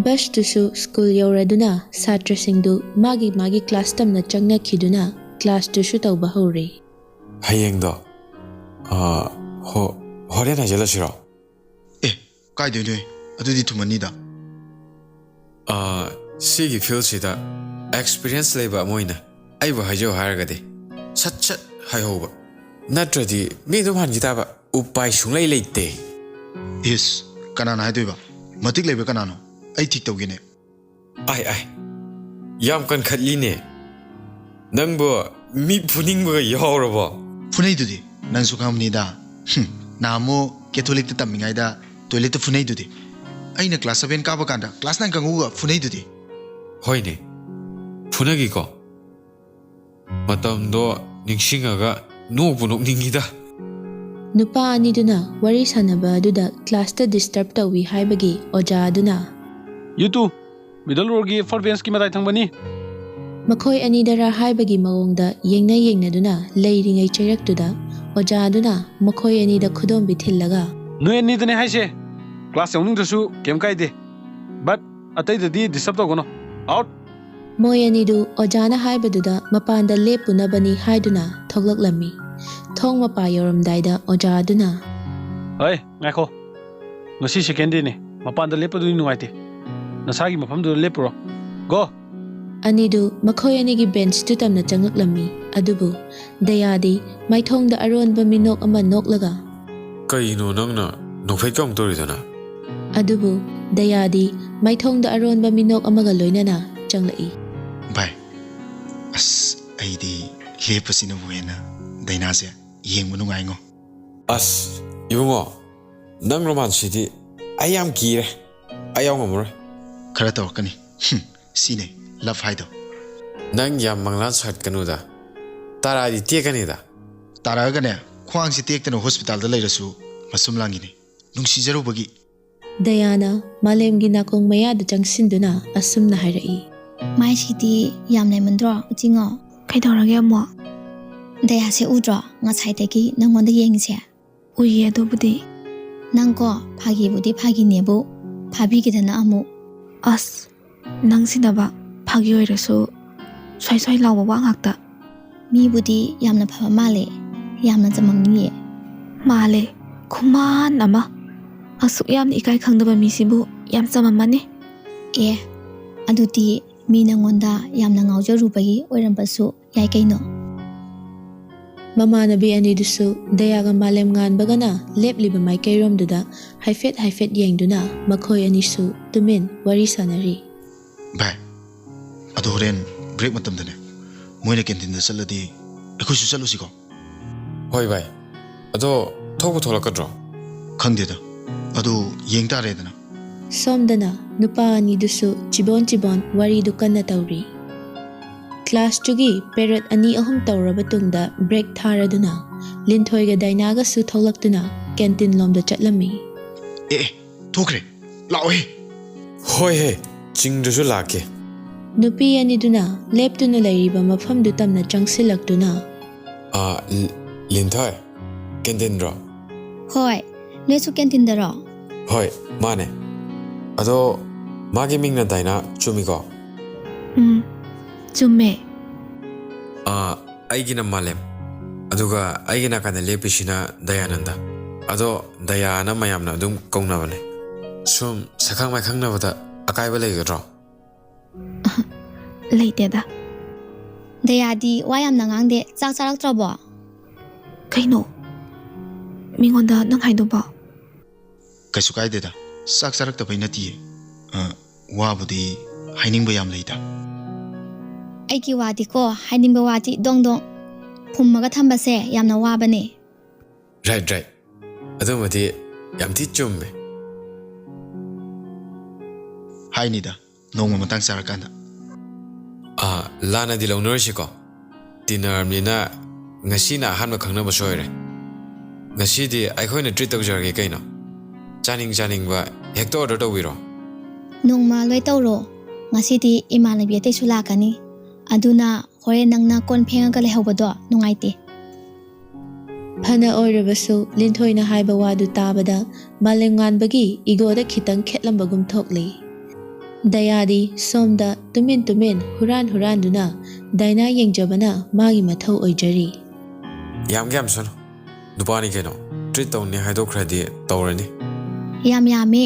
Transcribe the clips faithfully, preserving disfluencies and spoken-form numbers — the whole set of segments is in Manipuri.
ꯕꯁꯇꯨꯁꯨ ꯁ꯭ꯀꯨꯜ ꯌꯧꯔꯗꯨꯅ ꯁꯥꯇ꯭ꯔꯁꯤꯡꯗꯨ ꯃꯥꯒꯤ ꯃꯥꯒꯤ ꯀ꯭ꯂꯥꯁ ꯇꯝꯅ ꯆꯪꯅꯈꯤꯗꯨꯅ ꯀ꯭ꯂꯥꯁꯇꯨꯁꯨ ꯇꯧꯕ ꯍꯧꯔꯦ꯫ ꯍꯌꯦꯡꯗꯣ, ꯑ, ꯍꯣ-, ꯍꯣꯔꯦꯟ ꯍꯥꯏꯖꯤꯜꯂꯁꯤꯔꯣ? ꯑꯦ, ꯀꯥꯏꯗꯣꯏꯅꯣꯍꯦ? ꯑꯗꯨꯗꯤ ꯊꯨꯃꯟꯅꯤꯗ꯫ ꯑ, ꯁꯤꯒꯤ ꯐꯤꯜꯁꯤꯗ ꯑꯦꯛꯁꯄꯤꯔꯤꯌꯦꯟꯁ ꯂꯩꯕ ꯑꯃ ꯑꯣꯏꯅ ꯑꯩꯕꯨ ꯍꯥꯏꯖꯧ ꯍꯥꯏꯔꯒꯗꯤ ꯁꯠ ꯁꯠ ꯍꯥꯏꯍꯧꯕ꯫ ꯅꯠꯇ꯭ꯔꯗꯤ ꯃꯤ ꯑꯗꯨꯝ ꯍꯟꯈꯤ ꯇꯥꯕ꯫ ꯎꯄꯥꯏ ꯁꯨꯡꯂꯩ ꯂꯩꯇꯦ꯫ ꯏꯁ, ꯀꯅꯥꯅ ꯍꯥꯏꯗꯣꯏꯕ? ꯃꯇꯤꯛ ꯂꯩꯕ ꯀꯅꯥꯅꯣ? ꯑꯩ ꯊꯤꯛ ꯇꯧꯒꯦꯅꯦ꯫ ꯑꯥꯏ, ꯑꯥꯏ, ꯌꯥꯝ ꯀꯟꯈꯠꯂꯤꯅꯦ꯫ ꯅꯪꯕꯨ ꯃꯤ ꯐꯨꯅꯤꯡꯕꯒ ꯌꯥꯎꯔꯕꯣ? ꯐꯨꯅꯩꯗꯨꯗꯤ, ꯅꯪꯁꯨ ꯈꯪꯉꯝꯅꯤꯗ꯫ ꯍꯨꯝ, ꯅꯍꯥꯟꯃꯨꯛ ꯀꯦꯊꯣꯂꯤꯛꯇ ꯇꯝꯃꯤꯉꯩꯗ ꯇꯣꯏꯂꯦꯠꯇ ꯐꯨꯅꯩꯗꯨꯗꯤ꯫ ꯑꯩꯅ ꯀ꯭ꯂꯥꯁ ꯁꯚꯦꯟ ꯀꯥꯕ ꯀꯥꯟꯗ ꯀ꯭ꯂꯥꯁ ꯅꯥꯏꯟ ꯀꯥꯡꯕꯨꯒ ꯐꯨꯅꯩꯗꯨꯗꯤ꯫ ꯍꯣꯏꯅꯦ, ꯐꯨꯅꯈꯤꯀꯣ꯫ ꯃꯇꯝꯗꯣ ꯅꯤꯡꯁꯤꯡꯉꯒ ꯅꯣꯛꯄꯨ ꯅꯣꯛꯅꯤꯡꯉꯤꯗ꯫ ꯅꯨꯄꯥ ꯑꯅꯤꯗꯨꯅ ꯋꯥꯔꯤ ꯁꯥꯟꯅꯕ ꯑꯗꯨꯗ ꯀ꯭ꯂꯥꯁꯇ ꯗꯤꯁꯇꯔꯕ ꯇꯧꯏ ꯍꯥꯏꯕꯒꯤ ꯑꯣꯖꯥ ꯑꯗꯨꯅ, "You two, middle row ꯒꯤ first bench ꯀꯤ ꯃꯇꯥꯏ ꯊꯪꯕꯅꯤ꯫" ꯃꯈꯣꯏ ꯑꯅꯤꯗꯔ ꯍꯥꯏꯕꯒꯤ ꯃꯑꯣꯡꯗ ꯌꯦꯡꯅ ꯌꯦꯡꯅꯗꯨꯅ ꯂꯩꯔꯤꯉꯩ ꯆꯩꯔꯛꯇꯨꯗ ꯑꯣꯖꯥ ꯑꯗꯨꯅ ꯃꯈꯣꯏ ꯑꯅꯤꯗ ꯈꯨꯗꯣꯝꯕꯤ ꯊꯤꯜꯂꯒ, "ꯅꯣꯏ ꯑꯅꯤꯗꯅꯦ ꯍꯥꯏꯁꯦ, ꯀ꯭ꯂꯥꯁ ꯌꯥꯎꯅꯤꯡꯗ꯭ꯔꯁꯨ ꯀꯩꯝ ꯀꯥꯏꯗꯦ, but ꯑꯇꯩꯗꯗꯤ ꯗꯤꯁꯇꯔꯕ ꯇꯧꯒꯅꯣ꯫ ꯑꯥꯎꯠ!" ꯃꯣꯏ ꯑꯅꯤꯗꯨ ꯑꯣꯖꯥꯅ ꯍꯥꯏꯕꯗꯨꯗ ꯃꯄꯥꯟꯗ ꯂꯦꯞꯄꯨꯅꯕꯅꯤ ꯍꯥꯏꯗꯨꯅ ꯊꯣꯛꯂꯛꯂꯝꯃꯤ꯫ ꯊꯣꯡ ꯃꯄꯥ ꯌꯧꯔꯝꯗꯥꯏꯗ ꯑꯣꯖꯥ ꯑꯗꯨꯅ, "ꯍꯩ, ꯉꯥꯏꯈꯣ꯫ ꯉꯁꯤ ꯁꯦꯀꯦꯟ ꯗꯦꯅꯤ꯫ ꯃꯄꯥꯟꯗ ꯂꯦꯞꯄꯗꯨꯗꯤ ꯅꯨꯡꯉꯥꯏꯇꯦ꯫ ꯅꯁꯥꯒꯤ ꯃꯐꯝꯗꯨꯗ ꯂꯦꯞꯄꯨꯔꯣ꯫ ꯒꯣ!" ꯑꯅꯤꯗꯨ ꯃꯈꯣꯏ ꯑꯅꯤꯒꯤ ꯕꯦꯟꯁꯇꯨ ꯇꯝꯅ ꯆꯪꯂꯛꯂꯝꯃꯤ꯫ ꯑꯗꯨꯕꯨ ꯗꯌꯥꯗꯤ ꯃꯥꯏꯊꯣꯡꯗ ꯑꯔꯣꯟꯕ ꯃꯤꯅꯣꯛ ꯑꯃ ꯅꯣꯛꯂꯒ, "ꯀꯩꯅꯣ ꯅꯪꯅ ꯅꯣꯛꯐꯦꯠꯀ ꯑꯃꯨꯛ ꯇꯧꯔꯤꯗꯨꯅ?" ꯑꯗꯨꯕꯨ ꯗꯌꯥꯗꯤ ꯃꯥꯏꯊꯣꯡꯗ ꯑꯔꯣꯟꯕ ꯃꯤꯅꯣꯛ ꯑꯃꯒ ꯂꯣꯏꯅꯅ ꯆꯪꯂꯛꯏ꯫ "ꯚꯥꯏ, ꯑꯁ, ꯑꯩꯗꯤ ꯂꯦꯞꯄꯁꯤꯅꯕꯨ ꯍꯦꯟꯅ ꯗꯥꯏꯅꯥꯁꯦ ꯌꯦꯡꯕ ꯅꯨꯡꯉꯥꯏꯉꯣ꯫" "ꯑꯁ, ꯏꯕꯨꯡꯉꯣ, ꯅꯪ ꯔꯣꯃꯥꯟꯁꯁꯤꯗꯤ ꯑꯩ ꯌꯥꯝ ꯀꯤꯔꯦ꯫ ꯑꯩ ꯌꯥꯎ ꯉꯝꯃꯔꯣꯏ꯫" "ꯈꯔ ꯇꯧꯔꯛꯀꯅꯤ꯫ ꯍꯨꯝ, ꯁꯤꯅꯦ ꯂꯞ ꯍꯥꯏꯗꯣ꯫" "ꯅꯪ ꯌꯥꯝ ꯃꯪꯂꯥꯟ ꯁꯥꯒꯠꯀꯅꯨꯗ꯫ ꯇꯥꯔꯛꯑꯗꯤ ꯇꯦꯛꯀꯅꯤꯗ꯫" "ꯇꯥꯔꯛꯑꯒꯅꯦ, ꯈ꯭ꯋꯥꯡꯁꯦ ꯇꯦꯛꯇꯅ ꯍꯣꯁꯄꯤꯇꯥꯜꯗ ꯂꯩꯔꯁꯨ ꯃꯁꯨꯝ ꯂꯥꯡꯒꯤꯅꯤ꯫ ꯅꯨꯡꯁꯤꯖꯔꯨꯕꯒꯤ꯫ ꯗꯌꯥꯅ ꯃꯥꯂꯦꯝꯒꯤ ꯅꯥꯀꯣꯡ ꯃꯌꯥꯗ ꯆꯪꯁꯤꯟꯗꯨꯅ ꯑꯁꯨꯝꯅ ꯍꯥꯏꯔꯛꯏ꯫ ꯃꯥꯏꯁꯤꯗꯤ ꯌꯥꯝ ꯂꯩꯃꯟꯗ꯭ꯔꯣ ꯎꯆꯤꯉꯣ? ꯀꯩꯗꯧꯔꯒꯦ ꯑꯃꯨꯛ? ꯗꯌꯥꯁꯦ ꯎꯗ꯭ꯔꯣ ꯉꯁꯥꯏꯗꯒꯤ ꯅꯪꯉꯣꯟꯗ ꯌꯦꯡꯉꯤꯁꯦ? ꯎꯏꯌꯦ ꯑꯗꯨꯕꯨꯗꯤ꯫ ꯅꯪꯀꯣ ꯐꯥꯒꯤꯕꯨꯗꯤ ꯐꯥꯒꯤꯅꯦꯕꯨ, ꯐꯥꯕꯤꯒꯦꯗꯅ ꯑꯃꯨꯛ꯫ ꯑꯁ, ꯅꯪꯁꯤꯅꯕ, ꯐꯥꯒꯤ ꯑꯣꯏꯔꯁꯨ ꯁ꯭ꯋꯥꯏ ꯁ꯭ꯋꯥꯏ ꯂꯥꯎꯕ ꯋꯥ ꯉꯥꯛꯇ꯫ ꯃꯤꯕꯨꯗꯤ ꯌꯥꯝꯅ ꯐꯕ ꯃꯥꯜꯂꯦ, ꯌꯥꯝꯅ ꯆꯝꯃꯝꯅꯤꯌꯦ꯫ ꯃꯥꯜꯂꯦ꯫ ꯈꯨꯃꯥꯟ ꯑꯃ꯫ ꯑꯁꯨꯛ ꯌꯥꯝꯅ ꯏꯀꯥꯏ ꯈꯪꯗꯕ ꯃꯤꯁꯤꯕꯨ ꯌꯥꯝ ꯆꯝꯃꯝꯃꯅꯤ꯫ ꯑꯦ, ꯑꯗꯨꯗꯤ ꯃꯤ ꯅꯪꯉꯣꯟꯗ ꯌꯥꯝꯅ ꯉꯥꯎꯖꯔꯨꯕꯒꯤ ꯑꯣꯏꯔꯝꯕꯁꯨ ꯌꯥꯏ ꯀꯩꯅꯣ꯫ ꯃꯃꯥꯟꯅꯕꯤ ꯑꯅꯤꯗꯨꯁꯨ ꯗꯌꯥꯒ ꯃꯥꯂꯦꯝꯉꯥꯟꯕꯒꯅ ꯂꯦꯞꯂꯤꯕ ꯃꯥꯏꯀꯩꯔꯣꯝꯗꯨꯗ ꯍꯥꯏꯐꯦꯠ ꯍꯥꯏꯐꯦꯠ ꯌꯦꯡꯗꯨꯅ ꯃꯈꯣꯏ ꯑꯅꯤꯁꯨ ꯇꯨꯃꯤꯟ ꯋꯥꯔꯤ ꯁꯥꯟꯅꯔꯤ꯫ ꯚꯥꯏ, ꯑꯗꯣ ꯍꯣꯔꯦꯟ ꯕ꯭ꯔꯦꯛ ꯃꯇꯝꯗꯅꯦ, ꯃꯣꯏꯅ ꯀꯦꯟꯇꯤꯟꯗ ꯆꯠꯂꯗꯤ ꯑꯩꯈꯣꯏꯁꯨ ꯆꯠꯂꯨꯁꯤꯀꯣ? ꯍꯣꯏ ꯚꯥꯏ꯫ ꯑꯗꯣ ꯊꯣꯛꯄꯨ ꯊꯣꯛꯂꯛꯀꯗ꯭ꯔꯣ? ꯈꯪꯗꯦꯗ, ꯑꯗꯨ ꯌꯦꯡ ꯇꯥꯔꯦꯗꯅ꯫ ꯁꯣꯝꯗꯅ ꯅꯨꯄꯥ ꯑꯅꯤꯗꯨꯁꯨ ꯆꯤꯕꯣꯟ ꯆꯤꯕꯣꯟ ꯋꯥꯔꯤꯗꯨ ꯀꯟꯅ ꯇꯧꯔꯤ꯫ ꯀ꯭ꯂꯥꯁꯇꯨꯒꯤ ꯄꯦꯔꯦꯠ ꯑꯅꯤ ꯑꯍꯨꯝ ꯇꯧꯔꯕ ꯇꯨꯡꯗ ꯕ꯭ꯔꯦꯛ ꯊꯥꯔꯗꯨꯅ ꯂꯤꯟꯊꯣꯏꯒ ꯗꯥꯏꯅꯥꯒꯁꯨ ꯊꯣꯛꯂꯛꯇꯨꯅ ꯀꯦꯟꯇꯤꯟ ꯂꯣꯝꯗ ꯆꯠꯂꯝꯃꯤ꯫ ꯑꯦ ꯑꯦ, ꯊꯣꯛꯈ꯭ꯔꯦ, ꯂꯥꯛꯑꯣꯍꯦ꯫ ꯍꯣꯏ ꯍꯦ, ꯆꯤꯡꯗ꯭ꯔꯁꯨ ꯂꯥꯛꯀꯦ꯫ ꯅꯨꯄꯤ ꯑꯅꯤꯗꯨꯅ ꯂꯦꯞꯇꯨꯅ ꯂꯩꯔꯤꯕ ꯃꯐꯝꯗꯨ ꯇꯝꯅ ꯆꯪꯁꯤꯜꯂꯛꯇꯨꯅ꯫ ꯑꯥ, ꯂꯤ- ꯂꯤꯟꯊꯣꯏ, ꯀꯦꯟꯇꯤꯟꯔꯣ? ꯍꯣꯏ, ꯅꯣꯏꯁꯨ ꯀꯦꯟꯇꯤꯟꯗꯔꯣ? ꯍꯣꯏ, ꯃꯥꯅꯦ꯫ ꯑꯗꯣ ꯃꯥꯒꯤ ꯃꯤꯡꯅ ꯗꯥꯏꯅꯥ, ꯆꯨꯝꯃꯤꯀꯣ? ꯎꯝ, ꯆꯨꯝꯃꯦ꯫ ꯑꯥ, ꯑꯩꯒꯤꯅ ꯃꯥꯂꯦꯝ꯫ ꯑꯗꯨꯒ ꯑꯩꯒꯤ ꯅꯥꯀꯟꯗ ꯂꯦꯞꯄꯤꯁꯤꯅ ꯗꯌꯥꯅꯟꯗ꯫ ꯑꯗꯣ ꯗꯌꯥꯅ ꯃꯌꯥꯝꯅ ꯑꯗꯨꯝ ꯀꯧꯅꯕꯅꯦ꯫ ꯁꯨꯝ ꯁꯛꯈꯪ ꯃꯥꯏꯈꯪꯅꯕꯗ ꯑꯀꯥꯏꯕ ꯂꯩꯒꯗ꯭ꯔꯣ? ꯂꯩꯇꯦꯗ꯫ ꯗꯌꯥꯗꯤ ꯋꯥ ꯌꯥꯝꯅ ꯉꯥꯡꯗꯦ, ꯆꯥꯛ ꯆꯥꯔꯛꯇ꯭ꯔꯕꯣ? ꯀꯩꯅꯣ? ꯃꯤꯉꯣꯟꯗ ꯅꯪ ꯍꯥꯏꯗꯨꯕꯣ? ꯀꯩꯁꯨ ꯀꯥꯏꯗꯦꯗ, ꯆꯥꯛ ꯆꯥꯔꯛꯇꯕꯩ ꯅꯠꯇꯤꯌꯦ꯫ ꯑ, ꯋꯥꯕꯨꯗꯤ ꯍꯥꯏꯅꯤꯡꯕ ꯌꯥꯝ ꯂꯩꯗ꯫ ꯑꯩꯒꯤ ꯋꯥꯗꯤꯀꯣ, ꯍꯥꯏꯅꯤꯡꯕ ꯋꯥꯗꯤ ꯗꯣꯡ ꯗꯣꯡ ꯐꯨꯝꯃꯒ ꯊꯝꯕꯁꯦ ꯌꯥꯝꯅ ꯋꯥꯕꯅꯦ꯫ Right, right. ꯑꯗꯨꯃꯗꯤ ꯌꯥꯝ ꯊꯤ ꯆꯨꯝꯃꯦ꯫ ꯍꯥꯏꯅꯤꯗ, ꯅꯣꯡꯃ ꯃꯇꯥꯡ ꯆꯥꯔꯀꯥꯟꯗ꯫ ꯑꯥ, ꯂꯥꯟꯅꯗꯤ ꯂꯧꯅꯔꯣꯏꯁꯤꯀꯣ꯫ ꯇꯤꯟꯅꯔꯕꯅꯤꯅ ꯉꯁꯤꯅ ꯑꯍꯥꯟꯕ ꯈꯪꯅꯕꯁꯨ ꯑꯣꯏꯔꯦ꯫ ꯉꯁꯤꯗꯤ ꯑꯩꯈꯣꯏꯅ ꯇ꯭ꯔꯤꯠ ꯇꯧꯖꯔꯒꯦ ꯀꯩꯅꯣ꯫ ꯆꯥꯅꯤꯡ ꯆꯥꯅꯤꯡꯕ ꯍꯦꯛꯇ ꯑꯣꯔꯗꯔ ꯇꯧꯕꯤꯔꯣ꯫ ꯅꯣꯡꯃ ꯂꯣꯏ ꯇꯧꯔꯣ꯫ ꯉꯁꯤꯗꯤ ꯏꯃꯥꯟꯅꯕꯤ ꯑꯇꯩꯁꯨ ꯂꯥꯛꯀꯅꯤ꯫ ꯑꯗꯨꯅ ꯍꯣꯔꯦꯟ ꯅꯪꯅ ꯀꯣꯟ ꯐꯦꯡꯉꯒ ꯂꯩꯍꯧꯕꯗꯣ ꯅꯨꯡꯉꯥꯏꯇꯦ꯫ ꯐꯅ ꯑꯣꯏꯔꯕꯁꯨ ꯂꯤꯟꯊꯣꯏꯅ ꯍꯥꯏꯕ ꯋꯥꯗꯨ ꯇꯥꯕꯗ ꯃꯥꯂꯦꯝꯉꯥꯟꯕꯒꯤ ꯏꯒꯣꯗ ꯈꯤꯇꯪ ꯈꯦꯠꯂꯝꯕꯒꯨꯝ ꯊꯣꯛꯂꯤ꯫ ꯗꯌꯥꯗꯤ ꯁꯣꯝꯗ ꯇꯨꯃꯤꯟ ꯇꯨꯃꯤꯟ ꯍꯨꯔꯥꯟ ꯍꯨꯔꯥꯟꯗꯨꯅ ꯗꯥꯏꯅꯥ ꯌꯦꯡꯖꯕꯅ ꯃꯥꯒꯤ ꯃꯊꯧ ꯑꯣꯏꯖꯔꯤ꯫ ꯌꯥꯝꯒꯦ ꯌꯥꯝꯁꯅꯨ꯫ ꯅꯨꯄꯥꯅꯤ ꯀꯩꯅꯣ꯫ ꯇ꯭ꯔꯤꯠ ꯇꯧꯅꯤ ꯍꯥꯏꯗꯣꯛꯈ꯭ꯔꯗꯤ ꯇꯧꯔꯅꯤ꯫ ꯌꯥꯝ ꯌꯥꯝꯃꯦ꯫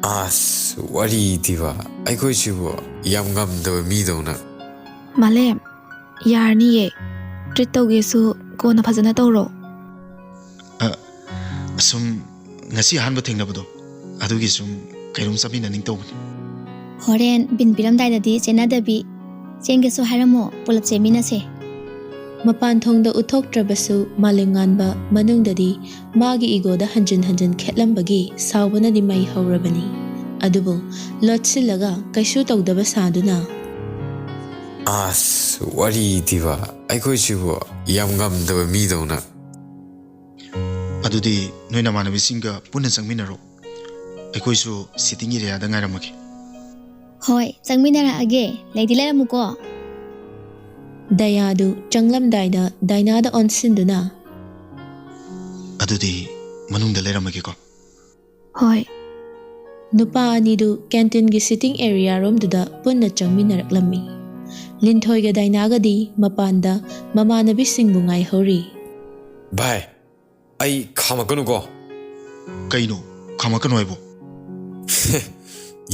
ꯑꯁ, ꯋꯥꯔꯤꯗꯤꯕ, ꯑꯩꯈꯣꯏꯁꯤꯕꯨ ꯌꯥꯝ ꯉꯝꯗꯕ ꯃꯤꯗꯧꯅ꯫ ꯃꯥꯂꯦꯝ, ꯌꯥꯔꯅꯤꯌꯦ꯫ ꯇ꯭ꯔꯤꯠ ꯇꯧꯒꯦꯁꯨ ꯀꯣꯟꯅ ꯐꯖꯅ ꯇꯧꯔꯣ꯫ ꯑꯁꯨꯝ ꯉꯁꯤ ꯑꯍꯥꯟꯕ ꯊꯦꯡꯅꯕꯗꯣ, ꯑꯗꯨꯒꯤ ꯁꯨꯝ ꯀꯩꯅꯣꯝ ꯆꯥꯃꯤꯟꯅꯅꯤꯡ ꯇꯧꯕꯅꯤ꯫ ꯍꯣꯔꯦꯟ ꯕꯤꯟ ꯄꯤꯔꯝꯗꯥꯏꯗꯗꯤ ꯆꯦꯟꯅꯗꯕꯤ꯫ ꯆꯦꯟꯒꯦꯁꯨ ꯍꯥꯏꯔꯝꯃꯣ, ꯄꯨꯂꯞ ꯆꯦꯟꯃꯤꯟꯅꯁꯦ꯫ ꯃꯄꯥꯟ ꯊꯣꯡꯗ ꯎꯠꯊꯣꯛꯇ꯭ꯔꯕꯁꯨ ꯃꯥꯂꯦꯝꯉꯥꯟꯕ ꯃꯅꯨꯡꯗꯗꯤ ꯃꯥꯒꯤ ꯏꯒꯣꯗ ꯍꯟꯖꯤꯟ ꯍꯟꯖꯤꯟ ꯈꯦꯠꯂꯝꯕꯒꯤ ꯁꯥꯎꯕꯅꯗꯤ ꯃꯩ ꯍꯧꯔꯕꯅꯤ꯫ ꯑꯗꯨꯕꯨ ꯂꯣꯠꯁꯤꯜꯂꯒ ꯀꯩꯁꯨ ꯇꯧꯗꯕ ꯁꯥꯗꯨꯅ, ꯑꯁ, ꯋꯥꯔꯤꯗꯤꯕ, ꯑꯩꯈꯣꯏꯁꯤꯕꯨ ꯌꯥꯝ ꯉꯝꯗꯕ ꯃꯤꯗꯧꯅ꯫ ꯑꯗꯨꯗꯤ ꯅꯣꯏ ꯅꯃꯥꯟꯅꯕꯤꯁꯤꯡꯒ ꯄꯨꯟꯅ ꯆꯪꯃꯤꯟꯅꯔꯣ꯫ ꯑꯩꯈꯣꯏꯁꯨ ꯁꯤꯇꯤꯡ ꯑꯦꯔꯤꯌꯥꯗ ꯉꯥꯏꯔꯝꯃꯒꯦ꯫ ꯍꯣꯏ, ꯆꯪꯃꯤꯟꯅꯔꯛꯑꯒꯦ꯫ ꯂꯩꯗꯤ ꯂꯩꯔꯝꯃꯨꯀꯣ꯫ ꯗꯌꯥꯗꯨ ꯆꯪꯂꯝꯗꯥꯏꯗ ꯗꯥꯏꯅꯥꯗ ꯑꯣꯟꯁꯤꯟꯗꯨꯅ, ꯑꯗꯨꯗꯤ ꯃꯅꯨꯡꯗ ꯂꯩꯔꯝꯃꯒꯦꯀꯣ꯫ ꯍꯣꯏ꯫ ꯅꯨꯄꯥ ꯑꯅꯤꯗꯨ ꯀꯦꯟꯇꯤꯟꯒꯤ ꯁꯤꯇꯤꯡ ꯑꯦꯔꯤꯌꯥꯔꯣꯝꯗꯨꯗ ꯄꯨꯟꯅ ꯆꯪꯃꯤꯟꯅꯔꯛꯂꯝꯃꯤ꯫ ꯂꯤꯟꯊꯣꯏꯒ ꯗꯥꯏꯅꯥꯒꯗꯤ ꯃꯄꯥꯟꯗ ꯃꯃꯥꯟꯅꯕꯤꯁꯤꯡꯕꯨ ꯉꯥꯏꯍꯧꯔꯤ꯫ ꯚꯥꯏ, ꯑꯩ ꯈꯥꯝꯃꯛꯀꯅꯨꯀꯣ꯫ ꯀꯩꯅꯣ ꯈꯥꯝꯃꯛꯀꯅꯨ ꯍꯥꯏꯕꯣ?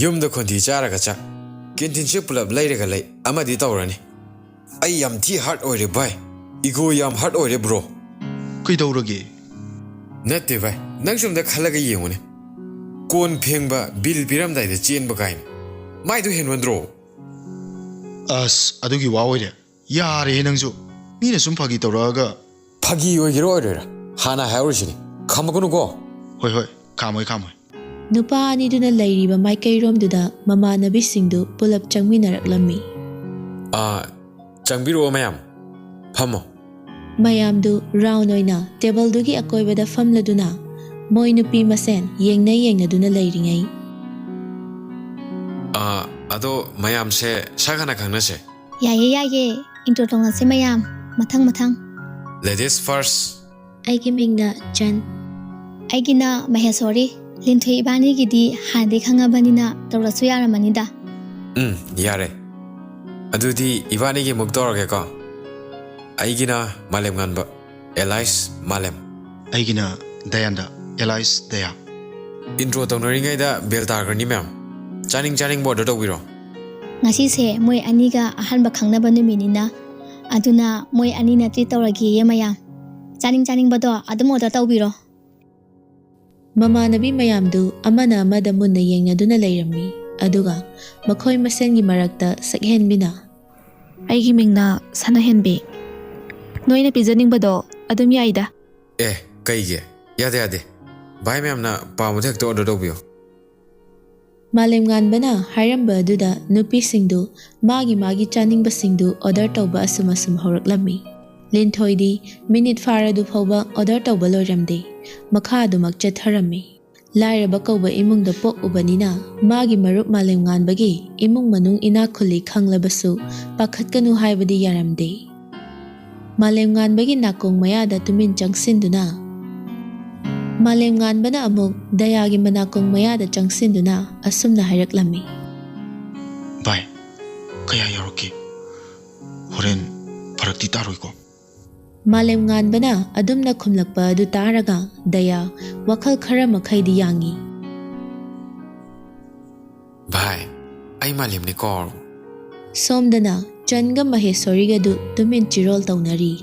ꯌꯨꯝꯗ ꯈꯣꯟꯊꯤ ꯆꯥꯔꯒ ꯆꯥ, ꯀꯦꯟꯇꯤꯟꯁꯦ ꯄꯨꯂꯞ ꯂꯩꯔꯒ ꯂꯩ, ꯑꯃꯗꯤ ꯇꯧꯔꯅꯤ꯫ ꯑꯩ ꯌꯥꯝ ꯊꯤ ꯍꯔꯠ ꯑꯣꯏꯔꯦ ꯚꯥꯏ, ꯏꯒꯣ ꯌꯥꯝ ꯍꯔꯠ ꯑꯣꯏꯔꯦ ꯕ꯭ꯔꯣ꯫ ꯀꯩꯗꯧꯔꯒꯦ? ꯅꯠꯇꯦ ꯚꯥꯏ, ꯅꯪꯁꯨ ꯑꯝꯇ ꯈꯜꯂꯒ ꯌꯦꯡꯉꯨꯅꯦ꯫ ꯀꯣꯟ ꯐꯦꯡꯕ, ꯕꯤꯜ ꯄꯤꯔꯝꯗꯥꯏꯗ ꯆꯦꯟꯕ ꯀꯥꯏꯅ꯫ ꯃꯥꯏꯗꯨ ꯍꯦꯟꯃꯟꯗ꯭ꯔꯣ? ꯑꯁ, ꯑꯗꯨꯒꯤ ꯋꯥ ꯑꯣꯏꯔꯦ? ꯌꯥꯔꯦꯍꯦ ꯅꯪꯁꯨ꯫ ꯃꯤꯅ ꯁꯨꯝ ꯐꯥꯒꯤ ꯇꯧꯔꯛꯑꯒ꯫ ꯐꯥꯒꯤ ꯑꯣꯏꯒꯦꯔꯥ ꯑꯣꯏꯔꯣꯏꯔꯥ, ꯍꯥꯟꯅ ꯍꯥꯏꯍꯧꯔꯤꯁꯤꯅꯤ꯫ ꯈꯥꯝꯃꯛꯀꯅꯨꯀꯣ꯫ ꯍꯣꯏ ꯍꯣꯏ, ꯈꯥꯝꯃꯣꯏ ꯈꯥꯝꯃꯣꯏ꯫ ꯅꯨꯄꯥ ꯑꯅꯤꯗꯨꯅ ꯂꯩꯔꯤꯕ ꯃꯥꯏꯀꯩꯔꯣꯝꯗꯨꯗ ꯃꯃꯥꯟꯅꯕꯤꯁꯤꯡꯗꯨ ꯄꯨꯂꯞ ꯆꯪꯃꯤꯟꯅꯔꯛꯂꯝꯃꯤ꯫ ꯑꯥ, ꯆꯪꯕꯤꯔꯛꯑꯣ ꯃꯌꯥꯝ, ꯐꯝꯃꯣ꯫ ꯃꯌꯥꯝꯗꯨ ꯔꯥꯎꯟ ꯑꯣꯏꯅ ꯇꯦꯕꯜꯗꯨꯒꯤ ꯑꯀꯣꯏꯕꯗ ꯐꯝꯂꯗꯨꯅ ꯃꯣꯏ ꯅꯨꯄꯤ ꯃꯁꯦꯟ ꯌꯦꯡꯅ ꯌꯦꯡꯅꯗꯨꯅ ꯂꯩꯔꯤꯉꯩ꯫ ꯑꯥ, ꯑꯗꯣ ꯃꯌꯥꯝꯁꯦ ꯁꯛ ꯍꯥꯟꯅ ꯈꯪꯅꯁꯦ꯫ ꯌꯥꯏꯌꯦ ꯌꯥꯏꯌꯦ, ꯏꯟꯇ꯭ꯔꯣ ꯇꯧꯅꯁꯦ ꯃꯌꯥꯝ, ꯃꯊꯪ ꯃꯊꯪ꯫ Ladies first꯫ ꯑꯩꯒꯤ ꯃꯤꯡꯅ ꯆꯟ꯫ ꯑꯩꯒꯤꯅ ꯃꯍꯦꯁꯣꯔꯤ꯫ ꯂꯤꯟꯊꯣꯏ ꯏꯕꯥꯅꯤꯒꯤꯗꯤ ꯍꯥꯟꯅꯗꯤ ꯈꯪꯉꯕꯅꯤꯅ ꯇꯧꯔꯁꯨ ꯌꯥꯔꯝꯃꯅꯤꯗ꯫ ꯎꯝ, ꯌꯥꯔꯦ꯫ ꯑꯗꯨꯗꯤ ꯏꯕꯥꯅꯤꯒꯤ ꯑꯃꯨꯛ ꯇꯧꯔꯒꯦꯀꯣ꯫ ꯑꯩꯒꯤꯅ ꯃꯥꯂꯦꯝ ꯉꯥꯟꯕ, alias ꯃꯥꯂꯦꯝ꯫ ꯑꯩꯒꯤꯅ ꯗꯌꯥꯟꯗ, alias ꯗꯌꯥ꯫ ꯏꯟꯇ꯭ꯔꯣ ꯇꯧꯅꯔꯤꯉꯩꯗ ꯕꯦꯜ ꯇꯥꯈ꯭ꯔꯅꯤ ꯃꯌꯥꯝ꯫ ꯆꯥꯅꯤꯡ ꯆꯥꯅꯤꯡꯕ ꯑꯣꯔꯗꯔ ꯇꯧꯕꯤꯔꯣ꯫ ꯉꯁꯤꯁꯦ ꯃꯣꯏ ꯑꯅꯤꯒ ꯑꯍꯥꯟꯕ ꯈꯪꯅꯕ ꯅꯨꯃꯤꯠꯅꯤꯅ, ꯑꯗꯨꯅ ꯃꯣꯏ ꯑꯅꯤꯅ ꯇ꯭ꯔꯤꯠ ꯇꯧꯔꯒꯦꯌꯦ ꯃꯌꯥꯝ꯫ ꯆꯥꯅꯤꯡ ꯆꯥꯅꯤꯡꯕꯗꯣ ꯑꯗꯨꯝ ꯑꯣꯔꯗꯔ ꯇꯧꯕꯤꯔꯣ꯫ ꯃꯃꯥꯟꯅꯕꯤ ꯃꯌꯥꯝꯗꯨ ꯑꯃꯅ ꯑꯃꯗ ꯃꯨꯟꯅ ꯌꯦꯡꯅꯗꯨꯅ ꯂꯩꯔꯝꯃꯤ꯫ ꯑꯗꯨꯒ ꯃꯈꯣꯏ ꯃꯁꯦꯟꯒꯤ ꯃꯔꯛꯇ ꯁꯛꯍꯦꯟꯕꯤꯅ, ꯑꯩꯒꯤ ꯃꯤꯡꯅ ꯁꯅꯥꯍꯦꯟꯕꯤ꯫ ꯅꯣꯏꯅ ꯄꯤꯖꯅꯤꯡꯕꯗꯣ ꯑꯗꯨꯝ ꯌꯥꯏꯗ꯫ ꯑꯦ, ꯀꯩꯒꯤ? ꯌꯥꯗꯦ, ꯌꯥꯗꯦ꯫ ꯚꯥꯏ ꯃꯌꯥꯝꯅ ꯄꯥꯝꯕꯗꯣ ꯍꯦꯛꯇ ꯑꯣꯔꯗꯔ ꯇꯧꯕꯤꯌꯣ꯫ ꯃꯥꯂꯦꯝ ꯉꯥꯟꯕꯅ ꯍꯥꯏꯔꯝꯕ ꯑꯗꯨꯗ ꯅꯨꯄꯤꯁꯤꯡꯗꯨ ꯃꯥꯒꯤ ꯃꯥꯒꯤ ꯆꯥꯅꯤꯡꯕꯁꯤꯡꯗꯨ ꯑꯣꯔꯗꯔ ꯇꯧꯕ ꯑꯁꯨꯝ ꯑꯁꯨꯝ ꯍꯧꯔꯛꯂꯝꯃꯤ꯫ ꯂꯤꯟꯊꯣꯏꯗꯤ ꯃꯤꯅꯤꯠ ꯐꯥꯔꯗꯨ ꯐꯥꯎꯕ ꯑꯣꯔꯗꯔ ꯇꯧꯕ ꯂꯣꯏꯔꯝꯗꯦ, ꯃꯈꯥ ꯑꯗꯨꯃꯛ ꯆꯠꯊꯔꯝꯃꯤ꯫ ꯂꯥꯏꯔꯕ ꯀꯧꯕ ꯏꯃꯨꯡꯗ ꯄꯣꯛꯎꯕꯅꯤꯅ ꯃꯥꯒꯤ ꯃꯔꯨꯞ ꯃꯥꯂꯦꯝ ꯉꯥꯟꯕꯒꯤ ꯏꯃꯨꯡ ꯃꯅꯨꯡ ꯏꯅꯥꯛ ꯈꯨꯜꯂꯤ ꯈꯪꯂꯕꯁꯨ ꯄꯥꯈꯠꯀꯅꯨ ꯍꯥꯏꯕꯗꯤ ꯌꯥꯔꯝꯗꯦ꯫ ꯃꯥꯂꯦꯝ ꯉꯥꯟꯕꯒꯤ ꯅꯥꯀꯣꯡ ꯃꯌꯥꯗ ꯇꯨꯃꯤꯟ ꯆꯪꯁꯤꯟꯗꯨꯅ, ꯃꯥꯂꯦꯝ ꯉꯥꯟꯕꯅ ꯑꯃꯨꯛ ꯗꯌꯥꯒꯤ ꯃꯅꯥꯀꯣꯡ ꯃꯌꯥꯗ ꯆꯪꯁꯤꯟꯗꯨꯅ ꯑꯁꯨꯝꯅ ꯍꯥꯏꯔꯛꯂꯝꯃꯤ꯫ ꯚꯥꯏ, ꯀꯌꯥ ꯌꯥꯎꯔꯛꯀꯦ? ꯍꯣꯔꯦꯟ ꯐꯔꯛꯇꯤ ꯇꯥꯔꯣꯏꯀꯣ? ꯃꯥꯂꯦꯝ ꯉꯥꯟꯕꯅ ꯑꯗꯨꯝꯅ ꯈꯨꯝꯂꯛꯄ ꯑꯗꯨ ꯇꯥꯔꯒ ꯗꯌꯥ ꯋꯥꯈꯜ ꯈꯔ ꯃꯈꯩꯗꯤ ꯌꯥꯡꯏ꯫ ꯚꯥꯏ, ꯑꯩ ꯃꯥꯂꯦꯝꯅꯤꯀꯣ꯫ ꯁꯣꯝꯗꯅ ꯆꯟꯒ ꯃꯍꯦꯁꯣꯔꯤꯒꯗꯨ ꯇꯨꯃꯤꯟ ꯆꯤꯔꯣꯜ ꯇꯧꯅꯔꯤ꯫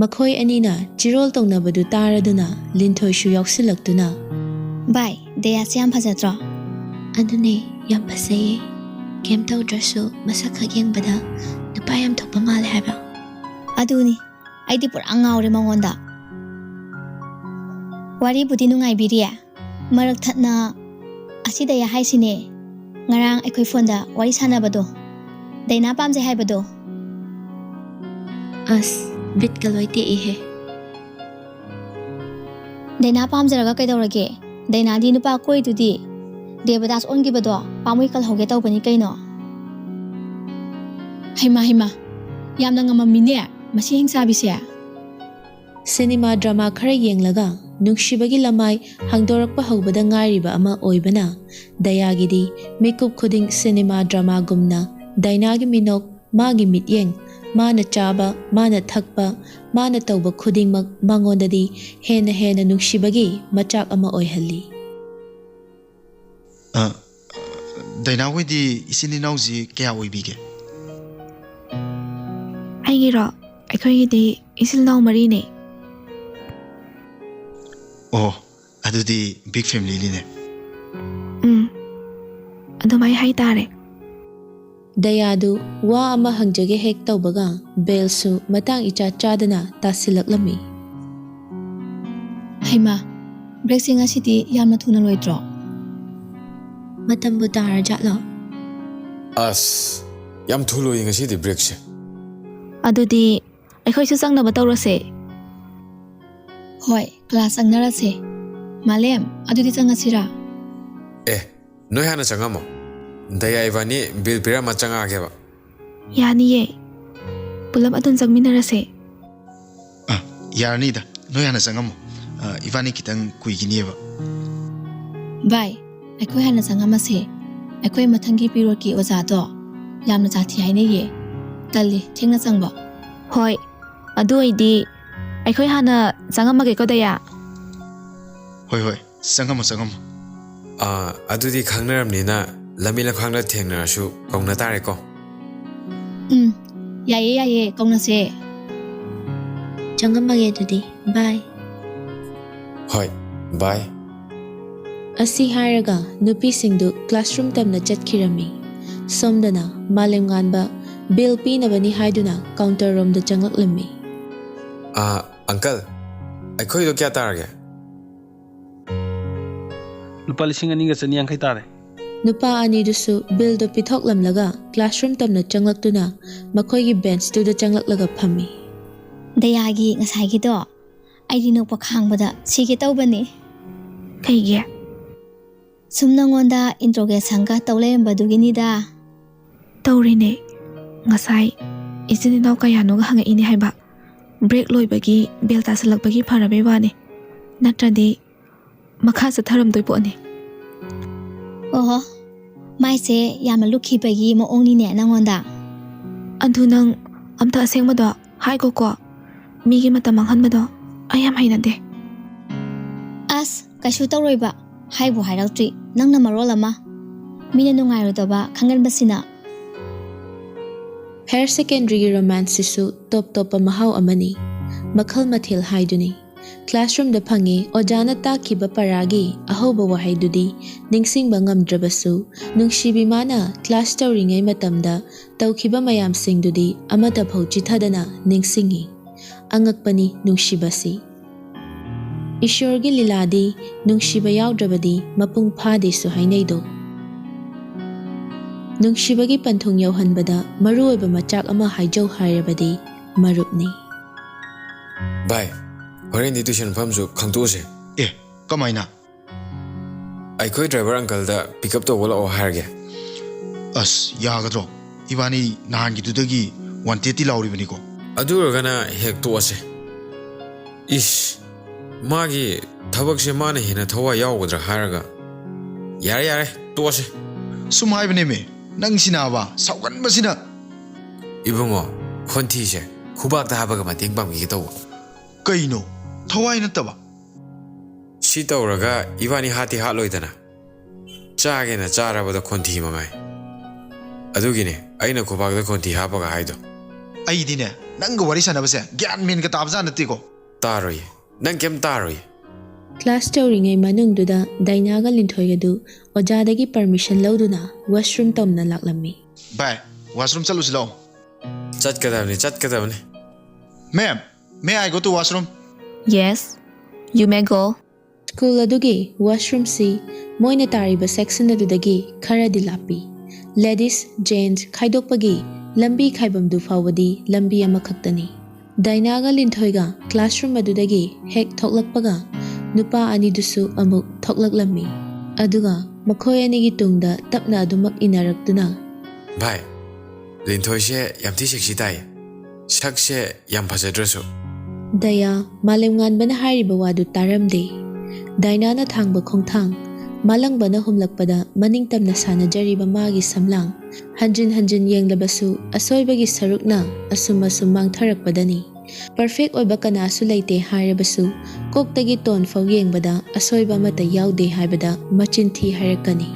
ꯃꯈꯣꯏ ꯑꯅꯤꯅ ꯆꯤꯔꯣꯜ ꯇꯧꯅꯕꯗꯨ ꯇꯥꯔꯗꯨꯅ ꯂꯤꯟꯊꯣꯏꯁꯨ ꯌꯥꯎꯁꯤꯜꯂꯛꯇꯨꯅ, ꯚꯥꯏ, ꯗꯌꯥꯁꯦ ꯌꯥꯝ ꯐꯖꯗ꯭ꯔꯣ? ꯑꯗꯨꯅꯦ, ꯌꯥꯝ ꯐꯖꯩꯌꯦ꯫ ꯀꯩꯝ ꯇꯧꯗ꯭ꯔꯁꯨ ꯃꯁꯛ ꯈꯛ ꯌꯦꯡꯕꯗ ꯅꯨꯄꯥ ꯌꯥꯝ ꯊꯣꯛꯄ ꯃꯥꯜꯂꯦ ꯍꯥꯏꯕ꯫ ꯑꯗꯨꯅꯤ, ꯑꯩꯗꯤ ꯄꯨꯔꯥ ꯉꯥꯎꯔꯦ ꯃꯉꯣꯟꯗ꯫ ꯋꯥꯔꯤꯕꯨꯗꯤ ꯅꯨꯡꯉꯥꯏꯕꯤꯔꯤꯌꯦ꯫ ꯃꯔꯛ ꯊꯠꯅ ꯑꯁꯤ ꯗꯌꯥ ꯍꯥꯏꯁꯤꯅꯦ, ꯉꯔꯥꯡ ꯑꯩꯈꯣꯏ ꯐꯣꯟꯗ ꯋꯥꯔꯤ ꯁꯥꯟꯅꯕꯗꯣ, ꯗꯩꯅꯥ ꯄꯥꯝꯖꯩ ꯍꯥꯏꯕꯗꯣ꯫ ꯑꯁ, ꯕꯤꯠꯀ ꯂꯣꯏ ꯇꯦꯛꯏꯍꯦ꯫ ꯗꯥꯏꯅꯥ ꯄꯥꯝꯖꯔꯒ ꯀꯩꯗꯧꯔꯒꯦ? ꯗꯥꯏꯅꯥꯗꯤ ꯅꯨꯄꯥ ꯀꯣꯏꯗꯨꯗꯤ꯫ ꯗꯦꯕꯗꯥꯁ ꯑꯣꯟꯈꯤꯕꯗꯣ ꯄꯥꯝꯃꯨꯏ, ꯀꯜꯍꯧꯒꯦ ꯇꯧꯕꯅꯤ ꯀꯩꯅꯣ꯫ ꯍꯩꯃꯥ ꯍꯩꯃꯥ, ꯌꯥꯝꯅ ꯉꯝꯃꯝꯃꯤꯅꯦ ꯃꯁꯤ ꯍꯤꯡꯁꯥꯕꯤꯁꯦ꯫ ꯁꯤꯅꯦꯃꯥ ꯗ꯭ꯔꯃꯥ ꯈꯔ ꯌꯦꯡꯂꯒ ꯅꯨꯡꯁꯤꯕꯒꯤ ꯂꯃꯥꯏ ꯍꯥꯡꯗꯣꯔꯛꯄ ꯍꯧꯕꯗ ꯉꯥꯏꯔꯤꯕ ꯑꯃ ꯑꯣꯏꯕꯅ, ꯗꯌꯥꯒꯤꯗꯤ ꯃꯤꯀꯨꯞ ꯈꯨꯗꯤꯡ ꯁꯤꯅꯦꯃꯥ ꯗ꯭ꯔꯃꯥꯒꯨꯝꯅ ꯗꯥꯏꯅꯥꯒꯤ ꯃꯤꯅꯣꯛ, ꯃꯥꯒꯤ ꯃꯤꯠꯌꯦꯡ, ꯃꯥꯅ ꯆꯥꯕ, ꯃꯥꯅ ꯊꯛꯄ, ꯃꯥꯅ ꯇꯧꯕ ꯈꯨꯗꯤꯡꯃꯛ ꯃꯉꯣꯟꯗꯗꯤ ꯍꯦꯟꯅ ꯍꯦꯟꯅ ꯅꯨꯡꯁꯤꯕꯒꯤ ꯃꯆꯥꯛ ꯑꯃ ꯑꯣꯏꯍꯜꯂꯤ꯫ ꯑ, ꯗꯥꯏꯅꯥ ꯍꯣꯏꯗꯤ ꯏꯆꯤꯟ ꯏꯅꯥꯎꯁꯤ ꯀꯌꯥ ꯑꯣꯏꯕꯤꯒꯦ? ꯑꯩꯒꯤꯔꯣ? ꯑꯩꯈꯣꯏꯒꯤꯗꯤ ꯏꯆꯤꯜ ꯏꯅꯥꯎ ꯃꯔꯤꯅꯦ꯫ ꯑꯣ, ꯑꯗꯨꯗꯤ ꯕꯤꯛ ꯐꯦꯃꯤꯂꯤꯅꯤꯅꯦ꯫ ꯎꯝ, ꯑꯗꯨꯃꯥꯏ ꯍꯥꯏꯇꯥꯔꯦ꯫ ꯗꯌꯥꯗꯨ ꯋꯥ ꯑꯃ ꯍꯪꯖꯒꯦ ꯍꯦꯛ ꯇꯧꯕꯒ ꯕꯦꯜꯁꯨ ꯃꯇꯥꯡ ꯏꯆꯥ ꯆꯥꯗꯅ ꯇꯥꯁꯤꯜꯂꯛꯂꯝꯃꯤ꯫ ꯍꯩꯃꯥ, ꯕ꯭ꯔꯦꯛꯁꯦ ꯉꯁꯤꯗꯤ ꯌꯥꯝꯅ ꯊꯨꯅ ꯂꯣꯏꯗ꯭ꯔꯣ? ꯃꯇꯝꯕꯨ ꯇꯥꯔꯖꯥꯠꯂꯣ? ꯑꯁ, ꯌꯥꯝ ꯊꯨ ꯂꯣꯏꯌꯦ ꯉꯁꯤꯗꯤ ꯕ꯭ꯔꯦꯛꯁꯦ꯫ ꯑꯗꯨꯗꯤ ꯑꯩꯈꯣꯏꯁꯨ ꯆꯪꯅꯕ ꯇꯧꯔꯁꯦ꯫ ꯍꯣꯏ, ꯀ꯭ꯂꯥꯁ ꯆꯪꯅꯔꯁꯦ꯫ ꯃꯥꯂꯦꯝ, ꯑꯗꯨꯗꯤ ꯆꯪꯉꯁꯤꯔꯥ? ꯑꯦ, ꯅꯣꯏ ꯍꯥꯟꯅ ꯆꯪꯉꯝꯃꯣ꯫ ꯗꯌꯥ ꯏꯕꯥꯅꯤ ꯕꯤꯜ ꯄꯤꯔꯝꯃ ꯆꯪꯉꯛꯑꯒꯦꯕ꯫ ꯌꯥꯅꯤꯌꯦ꯫ ꯄꯨꯂꯞ ꯑꯗꯨꯝ ꯆꯪꯃꯤꯟꯅꯔꯁꯦ꯫ ꯑ, ꯌꯥꯔꯅꯤꯗ꯫ ꯅꯣꯏ ꯍꯥꯟꯅ ꯆꯪꯉꯝꯃꯣ꯫ ꯑ, ꯏꯕꯥꯅꯤ ꯈꯤꯇꯪ ꯀꯨꯏꯈꯤꯅꯦꯕ꯫ ꯚꯥꯏ, ꯑꯩꯈꯣꯏ ꯍꯥꯟꯅ ꯆꯪꯉꯝꯃꯁꯦ꯫ ꯑꯩꯈꯣꯏ ꯃꯊꯪꯒꯤ ꯄꯤꯔꯣꯠꯀꯤ ꯑꯣꯖꯥꯗꯣ ꯌꯥꯝꯅ ꯁꯥꯊꯤ ꯍꯥꯏꯅꯩꯌꯦ꯫ ꯇꯜꯂꯤ, ꯊꯦꯡꯅ ꯆꯪꯕ꯫ ꯍꯣꯏ, ꯑꯗꯨ ꯑꯣꯏꯗꯤ ꯑꯩꯈꯣꯏ ꯍꯥꯟꯅ ꯆꯪꯉꯝꯃꯒꯦꯀꯣ, ꯗꯌꯥ꯫ ꯍꯣꯏ, ꯍꯣꯏ, ꯆꯪꯉꯝꯃꯣ, ꯆꯪꯉꯝꯃꯣ꯫ ꯑꯥ, ꯑꯗꯨꯗꯤ ꯈꯪꯅꯔꯕꯅꯤꯅ ꯂꯝꯕꯤ ꯂꯝꯈꯥꯡꯗ ꯊꯦꯡꯅꯔꯁꯨ ꯀꯧꯅ ꯇꯥꯔꯦꯀꯣ꯫ ꯎꯝ, ꯌꯥꯏꯌꯦ, ꯌꯥꯏꯌꯦ, ꯀꯧꯅꯁꯦ꯫ ꯆꯪꯉꯝꯃꯒꯦ ꯑꯗꯨꯗꯤ, ꯕꯥꯏ꯫ ꯍꯣꯏ, ꯕꯥꯏ꯫ ꯑꯁꯤ ꯍꯥꯏꯔꯒ ꯅꯨꯄꯤꯁꯤꯡꯗꯨ ꯀ꯭ꯂꯥꯁꯔꯨꯝ ꯇꯝꯅ ꯆꯠꯈꯤꯔꯝꯃꯤ꯫ ꯁꯣꯝꯗꯅ ꯃꯥꯂꯦꯝꯉꯥꯟꯕ ꯕꯤꯜ ꯄꯤꯅꯕꯅꯤ ꯍꯥꯏꯗꯨꯅ ꯀꯥꯎꯟꯇꯔ ꯔꯣꯝꯗ ꯆꯪꯂꯛꯂꯝꯃꯤ꯫ ꯑꯥ, ꯑꯪꯀꯜ, ꯑꯩꯈꯣꯏꯗꯣ ꯀꯌꯥ ꯇꯥꯔꯒꯦ? ꯂꯨꯄꯥ ꯂꯤꯁꯤꯡ ꯑꯅꯤꯒ ꯆꯅꯤ ꯌꯥꯡꯈꯩ ꯇꯥꯔꯦ꯫ ꯅꯨꯄꯥ ꯑꯅꯤꯗꯨꯁꯨ ꯕꯤꯜꯗꯨ ꯄꯤꯊꯣꯛꯂꯝꯂꯒ ꯀ꯭ꯂꯥꯁꯔꯨꯝ ꯇꯝꯅ ꯆꯪꯂꯛꯇꯨꯅ ꯃꯈꯣꯏꯒꯤ ꯕꯦꯟꯁꯇꯨꯗ ꯆꯪꯂꯛꯂꯒ ꯐꯝꯃꯤ꯫ ꯗꯌꯥꯒꯤ ꯉꯁꯥꯏꯒꯤꯗꯣ ꯑꯩꯗꯤ ꯅꯣꯛꯄ ꯈꯥꯡꯕꯗ ꯁꯤꯒꯦ ꯇꯧꯕꯅꯤ꯫ ꯀꯩꯒꯤ? ꯁꯨꯝ ꯅꯪꯉꯣꯟꯗ ꯏꯟꯇ꯭ꯔꯣꯒꯦꯁꯟꯒ ꯇꯧ ꯂꯩꯔꯝꯕꯗꯨꯒꯤꯅꯤꯗ꯫ ꯇꯧꯔꯤꯅꯦ꯫ ꯉꯁꯥꯏ ꯏꯆꯤꯟ ꯏꯅꯥꯎ ꯀꯌꯥꯅꯣꯒ ꯍꯪꯉꯛꯏꯅꯦ ꯍꯥꯏꯕ꯫ ꯕ꯭ꯔꯦꯛ ꯂꯣꯏꯕꯒꯤ ꯕꯦꯜ ꯇꯥꯁꯜꯂꯛꯄꯒꯤ ꯐꯔꯕꯩ ꯋꯥꯅꯤ, ꯅꯠꯇ꯭ꯔꯗꯤ ꯃꯈꯥ ꯆꯠꯊꯔꯝꯗꯣꯏ ꯄꯣꯠꯅꯤ꯫ ꯑꯣꯍꯣ, ꯃꯥꯏꯁꯦ ꯌꯥꯝꯅ ꯂꯨꯞꯈꯤꯕꯒꯤ ꯃꯑꯣꯡꯅꯤꯅꯦ ꯅꯪꯉꯣꯟꯗ꯫ ꯑꯗꯨ ꯅꯪ ꯑꯝꯇ ꯑꯁꯦꯡꯕꯗꯣ ꯍꯥꯏꯒꯣꯀꯣ꯫ ꯃꯤꯒꯤ ꯃꯇꯝ ꯃꯥꯡꯍꯟꯕꯗꯣ ꯑꯩ ꯌꯥꯝ ꯍꯩꯅꯗꯦ꯫ ꯑꯁ, ꯀꯩꯁꯨ ꯇꯧꯔꯣꯏꯕ꯫ ꯍꯥꯏꯕꯨ ꯍꯥꯏꯔꯛꯇ꯭ꯔꯤ, ꯅꯪꯅ ꯃꯔꯣꯜ ꯑꯃ꯫ ꯃꯤꯅ ꯅꯨꯡꯉꯥꯏꯔꯣꯏꯗꯕ ꯈꯪꯒꯟꯕꯁꯤꯅ꯫ ꯍꯥꯌꯔ ꯁꯦꯀꯦꯟꯗꯔꯤꯒꯤ ꯔꯣꯃꯥꯟꯁꯁꯤꯁꯨ ꯇꯣꯞ ꯇꯣꯞꯄ ꯃꯍꯥꯎ ꯑꯃꯅꯤ꯫ ꯃꯈꯜ ꯃꯊꯦꯜ ꯍꯥꯏꯗꯨꯅꯤ꯫ ꯀ꯭ꯂꯥꯁꯔꯨꯝꯗ ꯐꯪꯉꯤ, ꯑꯣꯖꯥꯅ ꯇꯥꯛꯈꯤꯕ ꯄꯔꯥꯒꯤ ꯑꯍꯧꯕ ꯋꯥꯍꯩꯗꯨꯗꯤ ꯅꯤꯡꯁꯤꯡꯕ ꯉꯝꯗ꯭ꯔꯕꯁꯨ, ꯅꯨꯡꯁꯤꯕꯤ ꯃꯥꯅ ꯀ꯭ꯂꯥꯁ ꯇꯧꯔꯤꯉꯩ ꯃꯇꯝꯗ ꯇꯧꯈꯤꯕ ꯃꯌꯥꯝꯁꯤꯡꯗꯨꯗꯤ ꯑꯃꯠꯇ ꯐꯥꯎ ꯆꯤꯊꯗꯅ ꯅꯤꯡꯁꯤꯡꯉꯤ꯫ ꯑꯉꯛꯄꯅꯤ ꯅꯨꯡꯁꯤꯕꯁꯤ꯫ ꯏꯁꯣꯔꯒꯤ ꯂꯤꯂꯥꯗꯤ ꯅꯨꯡꯁꯤꯕ ꯌꯥꯎꯗ꯭ꯔꯕꯗꯤ ꯃꯄꯨꯡ ꯐꯥꯗꯦꯁꯨ ꯍꯥꯏꯅꯩꯗꯣ꯫ ꯅꯨꯡꯁꯤꯕꯒꯤ ꯄꯟꯊꯨꯡ ꯌꯧꯍꯟꯕꯗ ꯃꯔꯨꯑꯣꯏꯕ ꯃꯆꯥꯛ ꯑꯃ ꯍꯥꯏꯖꯧ ꯍꯥꯏꯔꯕꯗꯤ ꯃꯔꯨꯞꯅꯤ꯫ ꯚꯥꯏ, ꯍꯣꯔꯦꯟꯗꯤ ꯇꯨꯏꯁꯟ ꯃꯐꯝꯁꯨ ꯈꯪꯗꯣꯛꯑꯁꯦ꯫ ꯑꯦ, ꯀꯃꯥꯏꯅ? ꯑꯩꯈꯣꯏ ꯗ꯭ꯔꯥꯏꯚꯔ ꯑꯪꯀꯜꯗ ꯄꯤꯛ ꯑꯞ ꯇꯧꯕ ꯂꯥꯛꯑꯣ ꯍꯥꯏꯔꯒꯦ꯫ ꯑꯁ, ꯌꯥꯒꯗ꯭ꯔꯣ? ꯏꯕꯥꯅꯤ ꯅꯍꯥꯟꯒꯤꯗꯨꯗꯒꯤ ꯋꯥꯟꯇꯦꯠꯇꯤ ꯂꯥꯎꯔꯤꯕꯅꯤꯀꯣ꯫ ꯑꯗꯨ ꯑꯣꯏꯔꯒꯅ ꯍꯦꯛ ꯇꯣꯛꯑꯁꯦ꯫ ꯏꯁ, ꯃꯥꯒꯤ ꯊꯕꯛꯁꯦ ꯃꯥꯅ ꯍꯦꯟꯅ ꯊꯋꯥꯏ ꯌꯥꯎꯒꯗ꯭ꯔꯥ ꯍꯥꯏꯔꯒ꯫ ꯌꯥꯔꯦ ꯌꯥꯔꯦ, ꯇꯣꯛꯑꯁꯦ꯫ ꯁꯨꯝ ꯍꯥꯏꯕꯅꯦꯃꯤ, ꯅꯪꯁꯤꯅꯥꯕ ꯁꯥꯎꯒꯟꯕꯁꯤꯅ꯫ ꯏꯕꯨꯡꯉꯣ, ꯈꯣꯟꯊꯤꯁꯦ ꯈꯨꯕꯥꯛꯇ ꯍꯥꯞꯄꯒ ꯃꯇꯦꯡ ꯄꯥꯡꯕꯤꯒꯦ ꯇꯧꯕ꯫ ꯀꯩꯅꯣ? ꯊꯋꯥꯏ ꯅꯠꯇꯕ? ꯁꯤ ꯇꯧꯔꯒ ꯏꯕꯥꯅꯤ ꯍꯥꯠꯇꯤ ꯍꯥꯠꯂꯣꯏꯗꯅ꯫ ꯆꯥꯒꯦꯅ ꯆꯥꯔꯕꯗ ꯈꯣꯟꯊꯤ ꯃꯉꯥꯏ꯫ ꯑꯗꯨꯒꯤꯅꯦ ꯑꯩꯅ ꯈꯨꯕꯥꯛꯇ ꯈꯣꯟꯊꯤ ꯍꯥꯞꯄꯒ ꯍꯥꯏꯗꯣ꯫ ꯑꯩꯗꯤꯅꯦ, ꯅꯪꯒ ꯋꯥꯔꯤ ꯁꯥꯟꯅꯕꯁꯦ ꯒ꯭ꯌꯥꯟ ꯃꯦꯟꯒ ꯇꯥꯕꯖꯥꯠ ꯅꯠꯇꯦꯀꯣ꯫ ꯇꯥꯔꯣꯏꯌꯦ, ꯅꯪ ꯀꯩꯝ ꯇꯥꯔꯣꯏꯌꯦ꯫ ꯀ꯭ꯂꯥꯁ ꯇꯧꯔꯤꯉꯩ ꯃꯅꯨꯡꯗꯨꯗ ꯗꯥꯏꯅꯥꯒ ꯂꯤꯟꯊꯣꯏꯒꯗꯨ ꯑꯣꯖꯥꯗꯒꯤ ꯄꯔꯃꯤꯁꯟ ꯂꯧꯗꯨꯅ ꯋꯥꯁꯔꯨꯝ ꯇꯧꯅ ꯂꯥꯛꯂꯝꯃꯤ꯫ ꯚꯥꯏ, ꯋꯥꯁꯔꯨꯝ ꯆꯠꯂꯨꯁꯤ ꯂꯥꯛꯑꯣ꯫ ꯆꯠꯀꯗꯕꯅꯤ, ꯆꯠꯀꯗꯕꯅꯤ꯫ Ma'am, may I go to washroom? Yes, you may go. School ꯑꯗꯨꯒꯤ ꯋꯥꯁꯔꯨꯝꯁꯤ ꯃꯣꯏꯅ ꯇꯥꯔꯤꯕ ꯁꯦꯛꯁꯟ ꯑꯗꯨꯗꯒꯤ ꯈꯔꯗꯤ ꯂꯥꯞꯄꯤ꯫ ꯂꯦꯗꯤꯁ, ꯖꯦꯟꯠꯁ ꯈꯥꯏꯗꯣꯛꯄꯒꯤ ꯂꯝꯕꯤ ꯈꯥꯏꯕꯝꯗꯨ ꯐꯥꯎꯕꯗꯤ ꯂꯝꯕꯤ ꯑꯃꯈꯛꯇꯅꯤ꯫ ꯗꯥꯏꯅꯥꯒ ꯂꯤꯟꯊꯣꯏꯒ classroom ꯑꯗꯨꯗꯒꯤ ꯍꯦꯛ ꯊꯣꯛꯂꯛꯄꯒ, ꯅꯨꯄꯥ ꯑꯅꯤꯗꯨꯁꯨ ꯑꯃꯨꯛ ꯊꯣꯛꯂꯛꯂꯝꯃꯤ꯫ ꯑꯗꯨꯒ ꯃꯈꯣꯏ ꯑꯅꯤꯒꯤ ꯇꯨꯡꯗ ꯇꯞꯅ ꯑꯗꯨꯃꯛ ꯏꯟꯅꯔꯛꯇꯨꯅ, ꯚꯥꯏ, ꯂꯤꯟꯊꯣꯏꯁꯦ ꯌꯥꯝ ꯊꯤ sexy ꯇꯥꯏ꯫ ꯁꯛꯁꯦ ꯌꯥꯝ ꯐꯖꯗ꯭ꯔꯁꯨ꯫ ꯗꯌꯥ, ꯃꯥꯂꯦꯝꯉꯥꯟꯕꯅ ꯍꯥꯏꯔꯤꯕ ꯋꯥꯗꯨ ꯇꯥꯔꯝꯗꯦ꯫ ꯗꯥꯏꯅꯥꯅ ꯊꯥꯡꯕ ꯈꯣꯡꯊꯥꯡ, ꯃꯥꯂꯪꯕꯅ ꯍꯨꯝꯂꯛꯄꯗ ꯃꯅꯤꯡ ꯇꯝꯅ ꯁꯥꯟꯅꯖꯔꯤꯕ ꯃꯥꯒꯤ ꯁꯝꯂꯥꯡ, ꯍꯟꯖꯤꯟ ꯍꯟꯖꯤꯟ ꯌꯦꯡꯂꯕꯁꯨ ꯑꯁꯣꯏꯕꯒꯤ ꯁꯔꯨꯛꯅ ꯑꯁꯨꯝ ꯑꯁꯨꯝ ꯃꯥꯡꯊꯔꯛꯄꯗꯅꯤ꯫ Perfect ꯑꯣꯏꯕ ꯀꯅꯥꯁꯨ ꯂꯩꯇꯦ ꯍꯥꯏꯔꯕꯁꯨ, ꯀꯣꯛꯇꯒꯤ ꯇꯣꯟ ꯐꯥꯎ ꯌꯦꯡꯕꯗ ꯑꯁꯣꯏꯕ ꯑꯃꯠꯇ ꯌꯥꯎꯗꯦ ꯍꯥꯏꯕꯗ ꯃꯆꯤꯟ ꯊꯤ ꯍꯥꯏꯔꯛꯀꯅꯤ꯫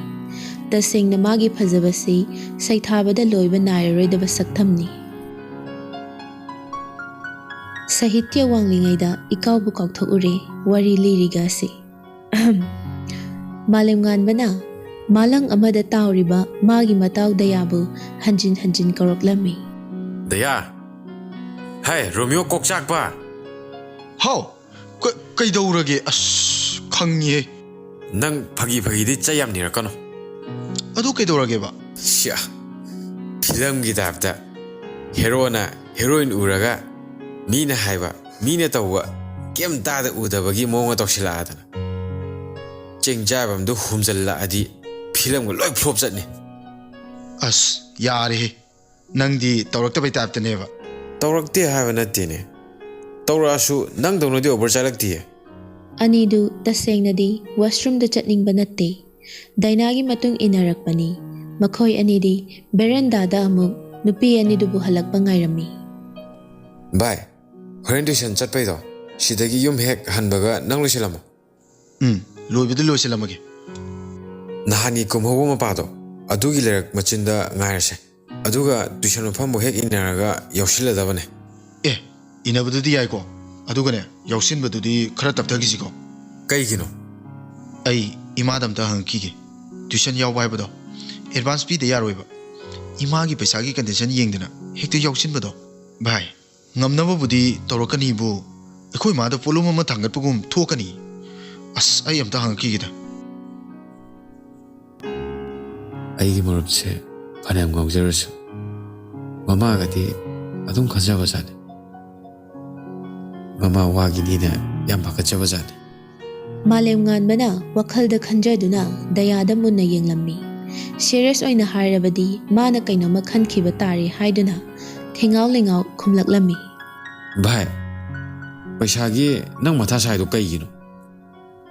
ꯇꯁꯦꯡꯅ ꯃꯥꯒꯤ ꯐꯖꯕꯁꯤ ꯁꯩꯊꯥꯕꯗ ꯂꯣꯏꯕ ꯅꯥꯏꯔꯔꯣꯏꯗꯕ ꯁꯛꯇꯝꯅꯤ꯫ ꯁꯥꯍꯤꯇ꯭ꯌ ꯋꯥꯡꯂꯤꯉꯩꯗ ꯏꯀꯥꯎꯕꯨ ꯀꯥꯎꯊꯣꯛꯎꯔꯦ ꯋꯥꯔꯤ ꯂꯤꯔꯤꯒ ꯑꯁꯤ꯫ ꯑꯍꯝ꯫ ꯃꯥꯂꯦꯝꯉꯥꯟꯕꯅ ꯃꯥꯂꯪ ꯑꯃꯗ ꯇꯥꯎꯔꯤꯕ ꯃꯥꯒꯤ ꯃꯇꯥꯎ ꯗꯌꯥꯕꯨ ꯍꯟꯖꯤꯟ ꯍꯟꯖꯤꯟ ꯀꯧꯔꯛꯂꯝꯃꯤ꯫ ꯗꯌꯥ! ꯍꯥꯏ, ꯔꯣꯃꯤꯌꯣ ꯀꯣꯛꯆꯥꯛꯄ! ꯍꯥꯎ! ꯀ- ꯀꯩꯗꯧꯔꯒꯦ? ꯑꯁ, ꯈꯪꯉꯤꯍꯦ꯫ ꯅꯪ ꯐꯥꯒꯤ ꯐꯥꯒꯤꯗꯤ ꯆꯩ ꯌꯥꯝ ꯅꯤꯔꯛꯀꯅꯨ꯫ ꯑꯗꯨ ꯀꯩꯗꯧꯔꯒꯦꯕ? ꯁꯤꯌꯥ, ꯐꯤꯂꯝꯒꯤ ꯇꯥꯏꯞꯇ ꯍꯦꯔꯣꯅ ꯍꯦꯔꯣꯏꯟ ꯎꯔꯒ ꯃꯤꯅ ꯍꯥꯏꯕ, ꯃꯤꯅ ꯇꯧꯕ ꯀꯩꯝ ꯇꯥꯗ ꯎꯗꯕꯒꯤ ꯃꯑꯣꯡꯗ ꯇꯧꯁꯤꯜꯂꯛꯑꯗꯅ꯫ ꯆꯦꯡ ꯆꯥꯏꯕꯝꯗꯣ ꯍꯨꯝꯖꯜꯂꯛꯑꯗꯤ ꯐꯤꯂꯝꯒ ꯂꯣꯏ flop ꯆꯠꯅꯤ꯫ ꯑꯁ, ꯌꯥꯔꯦꯍꯦ꯫ ꯅꯪꯗꯤ ꯇꯧꯔꯛꯇꯕꯩ ꯇꯥꯏꯞꯇꯅꯦꯕ꯫ ꯇꯧꯔꯛꯇꯦ ꯍꯥꯏꯕ ꯅꯠꯇꯦꯅꯦ꯫ ꯇꯧꯔꯛꯑꯁꯨ ꯅꯪꯗꯧꯅꯗꯤ over ꯆꯥꯏꯔꯛꯇꯤꯌꯦ꯫ ꯑꯅꯤꯗꯨ ꯇꯁꯦꯡꯅꯗꯤ washroomꯗ ꯆꯠꯅꯤꯡꯕ ꯅꯠꯇꯦ꯫ ꯗꯥꯏꯅꯥꯒꯤ ꯃꯇꯨꯡ ꯏꯟꯅꯔꯛꯄꯅꯤ꯫ ꯃꯈꯣꯏ ꯑꯅꯤꯗꯤ verandaꯗ ꯑꯃꯨꯛ ꯅꯨꯄꯤ ꯑꯅꯤꯗꯨꯕꯨ ꯍꯜꯂꯛꯄ ꯉꯥꯏꯔꯝꯃꯤ꯫ ꯚꯥꯏ, ꯍꯣꯔꯦꯟ tuition ꯆꯠꯄꯩꯗꯣ, ꯁꯤꯗꯒꯤ ꯌꯨꯝ ꯍꯦꯛ ꯍꯟꯕꯒ ꯅꯪ ꯂꯣꯏꯁꯤꯜꯂꯝꯃꯣ꯫ ꯎꯝ, ꯂꯣꯏꯕꯗꯤ ꯂꯣꯏꯁꯤꯜꯂꯝꯃꯒꯦ꯫ ꯅꯍꯥꯟꯒꯤ ꯀꯨꯝꯍꯧꯕ ꯃꯄꯥꯗꯣ, ꯑꯗꯨꯒꯤ ꯂꯩꯔꯛ ꯃꯆꯤꯟꯗ ꯉꯥꯏꯔꯁꯦ꯫ ꯑꯗꯨꯒ tuition ꯃꯐꯝꯕꯨ ꯍꯦꯛ ꯏꯟꯅꯔꯒ ꯌꯧꯁꯤꯜꯂꯗꯕꯅꯦ꯫ ꯑꯦ, ꯏꯟꯅꯕꯗꯨꯗꯤ ꯌꯥꯏꯀꯣ, ꯑꯗꯨꯒꯅꯦ, ꯌꯥꯎꯁꯤꯟꯕꯗꯨꯗꯤ ꯈꯔ ꯇꯞꯊꯈꯤꯁꯤꯀꯣ꯫ ꯀꯩꯒꯤꯅꯣ? ꯑꯩ ꯏꯃꯥꯗ ꯑꯝꯇ ꯍꯪꯉꯛꯈꯤꯒꯦ꯫ Tuition ꯌꯥꯎꯕ ꯍꯥꯏꯕꯗꯣ advance ꯄꯤꯗ ꯌꯥꯔꯣꯏꯕ꯫ ꯏꯃꯥꯒꯤ ꯄꯩꯁꯥꯒꯤ condition ꯌꯦꯡꯗꯅ ꯍꯦꯛꯇ ꯌꯥꯎꯁꯤꯟꯕꯗꯣ꯫ ꯚꯥꯏ, ꯉꯝꯅꯕꯕꯨꯗꯤ ꯇꯧꯔꯛꯀꯅꯤꯕꯨ, ꯑꯩꯈꯣꯏ ꯃꯥꯗ ꯄꯣꯠꯂꯨꯝ ꯑꯃ ꯊꯥꯡꯒꯠꯄꯒꯨꯝ ꯊꯣꯛꯀꯅꯤ꯫ ꯑꯁ, ꯑꯩ ꯑꯝꯇ ꯍꯪꯉꯛꯈꯤꯒꯦꯗ꯫ ꯑꯩꯒꯤ ꯃꯔꯨꯞꯁꯦ ꯐꯅꯌꯥꯝ ꯉꯥꯎꯖꯔꯁꯨ, ꯃꯃꯥꯒꯗꯤ ꯑꯗꯨꯝ ꯈꯟꯖꯕꯖꯥꯠꯅꯤ꯫ ꯃꯃꯥ ꯋꯥꯒꯤꯅꯤꯅ ꯌꯥꯝ ꯄꯥꯈꯠꯆꯕꯖꯥꯠꯅꯤ꯫ ꯃꯥꯂꯦꯝꯉꯥꯟꯕꯅ ꯋꯥꯈꯜꯗ ꯈꯟꯖꯗꯨꯅ ꯗꯌꯥꯗ ꯃꯨꯟꯅ ꯌꯦꯡꯂꯝꯃꯤ꯫ ꯁꯦꯔꯤꯌꯁ ꯑꯣꯏꯅ ꯍꯥꯏꯔꯕꯗꯤ ꯃꯥꯅ ꯀꯩꯅꯣꯝꯃ ꯈꯟꯈꯤꯕ ꯇꯥꯔꯦ ꯍꯥꯏꯗꯨꯅ ꯊꯦꯡꯉꯥꯎ ꯂꯩꯉꯥꯎ ꯈꯨꯝꯂꯛꯂꯝꯃꯤ꯫ ꯚꯥꯏ, ꯄꯩꯁꯥꯒꯤ ꯅꯪ ꯃꯊꯥ ꯁꯥꯏꯗꯣ ꯀꯩꯒꯤꯅꯣ?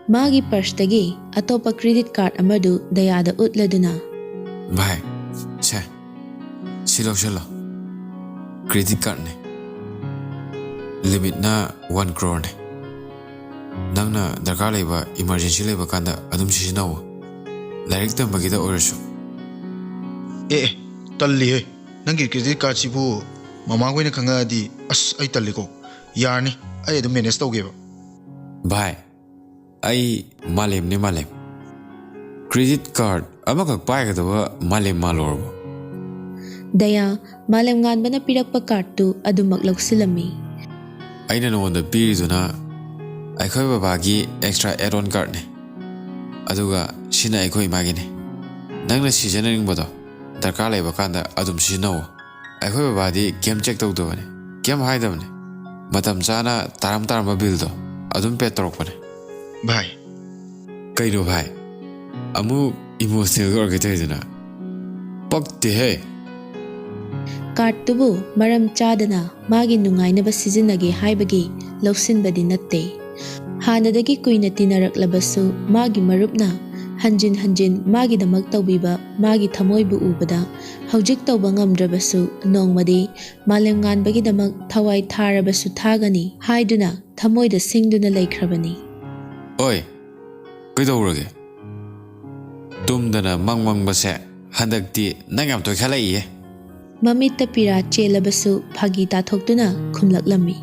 ꯃꯥꯒꯤ ꯄꯔꯁꯇꯒꯤ ꯑꯇꯣꯞꯄ ꯀ꯭ꯔꯦꯗꯤꯠ ꯀꯥꯔꯗ ꯑꯃꯗꯨ ꯗꯌꯥꯗ ꯎꯠꯂꯗꯨꯅ, ꯚꯥꯏ, ꯁꯦ, ꯁꯤ ꯂꯧꯁꯤꯜꯂꯣ꯫ ꯀ꯭ꯔꯦꯗꯤꯠ ꯀꯥꯔꯗꯅꯦ꯫ ꯂꯤꯃꯤꯠꯅ ꯋꯥꯟ ꯀ꯭ꯔꯣꯔꯅꯦ꯫ ꯅꯪꯅ ꯗꯔꯀꯥꯔ ꯂꯩꯕ, ꯏꯃꯥꯔꯖꯦꯟꯁꯤ ꯂꯩꯕ ꯀꯥꯟꯗ ꯑꯗꯨꯝ ꯁꯤꯖꯤꯟꯅꯧꯋꯣ꯫ ꯂꯥꯏꯔꯤꯛ ꯇꯝꯕꯒꯤꯗ ꯑꯣꯏꯔꯁꯨ꯫ ꯑꯦ, ꯑꯦ, ꯇꯜꯂꯤꯍꯦ꯫ ꯅꯪꯒꯤ ꯀ꯭ꯔꯦꯗꯤꯠ ꯀꯥꯔꯗꯁꯤꯕꯨ ꯃꯃꯥꯈꯣꯏꯅ ꯈꯪꯉꯛꯑꯗꯤ, ꯑꯁ, ꯑꯩ ꯇꯜꯂꯤꯀꯣ꯫ ꯌꯥꯔꯅꯤ, ꯑꯩ ꯑꯗꯨꯝ ꯃꯦꯅꯦꯖ ꯇꯧꯒꯦꯕ꯫ ꯚꯥꯏ, ꯑꯩ ꯃꯥꯂꯦꯝꯅꯦ, ꯃꯥꯂꯦꯝ꯫ ꯀ꯭ꯔꯦꯗꯤꯠ ꯀꯥꯔꯗ ꯑꯃꯈꯛ ꯄꯥꯏꯒꯗꯕ ꯃꯥꯂꯦꯝ ꯃꯥꯜꯂꯨꯔꯕꯣ? ꯗꯌꯥ, ꯃꯥꯂꯦꯝꯉꯥꯟꯕꯅ ꯄꯤꯔꯛꯄ ꯀꯥꯔꯗꯇꯨ ꯑꯗꯨꯃꯛ ꯂꯧꯁꯤꯜꯂꯝꯃꯤ꯫ ꯑꯩꯅ ꯅꯉꯣꯟꯗ ꯄꯤꯔꯤꯗꯨꯅ ꯑꯩꯈꯣꯏ ꯕꯕꯥꯒꯤ ꯑꯦꯛꯁꯇ꯭ꯔꯥ ꯑꯦꯗ ꯑꯣꯟ ꯀꯥꯔꯗꯅꯦ, ꯑꯗꯨꯒ ꯁꯤꯅ ꯑꯩꯈꯣꯏ ꯏꯃꯥꯒꯤꯅꯦ꯫ ꯅꯪꯅ ꯁꯤꯖꯤꯟꯅꯅꯤꯡꯕꯗꯣ ꯗꯔꯀꯥꯔ ꯂꯩꯕ ꯀꯥꯟꯗ ꯑꯗꯨꯝ ꯁꯤꯖꯤꯟꯅꯧꯋꯣ꯫ ꯑꯩꯈꯣꯏ ꯕꯕꯥꯗꯤ ꯀꯩꯝ ꯆꯦꯛ ꯇꯧꯗꯕꯅꯦ, ꯀꯩꯝ ꯍꯥꯏꯗꯕꯅꯦ꯫ ꯃꯇꯝ ꯆꯥꯅ ꯇꯥꯔꯝ ꯇꯥꯔꯝꯕ ꯕꯤꯜꯗꯣ ꯑꯗꯨꯝ ꯄꯦ ꯇꯧꯔꯛꯄꯅꯦ꯫ ꯚꯥꯏ꯫ ꯀꯩꯅꯣ ꯚꯥꯏ? ꯑꯃꯨꯛ ꯏꯃꯣꯁꯅꯦꯜꯒ ꯑꯣꯏꯔꯒꯦ ꯇꯧꯔꯤꯗꯨꯅ? ꯄꯛꯇꯦꯍꯦ꯫ ꯀꯥꯔꯗꯇꯨꯕꯨ ꯃꯔꯝ ꯆꯥꯗꯅ ꯃꯥꯒꯤ ꯅꯨꯡꯉꯥꯏꯅꯕ ꯁꯤꯖꯤꯟꯅꯒꯦ ꯍꯥꯏꯕꯒꯤ ꯂꯧꯁꯤꯟꯕꯗꯤ ꯅꯠꯇꯦ꯫ ꯍꯥꯟꯅꯗꯒꯤ ꯀꯨꯏꯅ ꯇꯤꯟꯅꯔꯛꯂꯕꯁꯨ ꯃꯥꯒꯤ ꯃꯔꯨꯞꯅ ꯍꯟꯖꯤꯟ ꯍꯟꯖꯤꯟ ꯃꯥꯒꯤꯗꯃꯛ ꯇꯧꯕꯤꯕ ꯃꯥꯒꯤ ꯊꯃꯣꯏꯕꯨ ꯎꯕꯗ ꯍꯧꯖꯤꯛ ꯇꯧꯕ ꯉꯝꯗ꯭ꯔꯕꯁꯨ ꯅꯣꯡꯃꯗꯤ ꯃꯥꯂꯦꯝꯉꯥꯟꯕꯒꯤꯗꯃꯛ ꯊꯋꯥꯏ ꯊꯥꯔꯕꯁꯨ ꯊꯥꯒꯅꯤ ꯍꯥꯏꯗꯨꯅ ꯊꯃꯣꯏꯗ ꯁꯤꯡꯗꯨꯅ ꯂꯩꯈ꯭ꯔꯕꯅꯤ꯫ ꯑꯣꯏ, ꯀꯩꯗꯧꯔꯒꯦ? ꯇꯨꯝꯗꯅ ꯃꯪ ꯃꯪꯕꯁꯦ ꯍꯟꯗꯛꯇꯤ ꯅꯪ ꯌꯥꯝ ꯇꯣꯏꯈꯠꯂꯛꯏꯌꯦ꯫ ꯃꯃꯤꯠꯇ ꯄꯤꯔꯥ ꯆꯦꯜꯂꯕꯁꯨ ꯐꯥꯒꯤ ꯇꯥꯊꯣꯛꯇꯨꯅ ꯈꯨꯝꯂꯛꯂꯝꯃꯤ꯫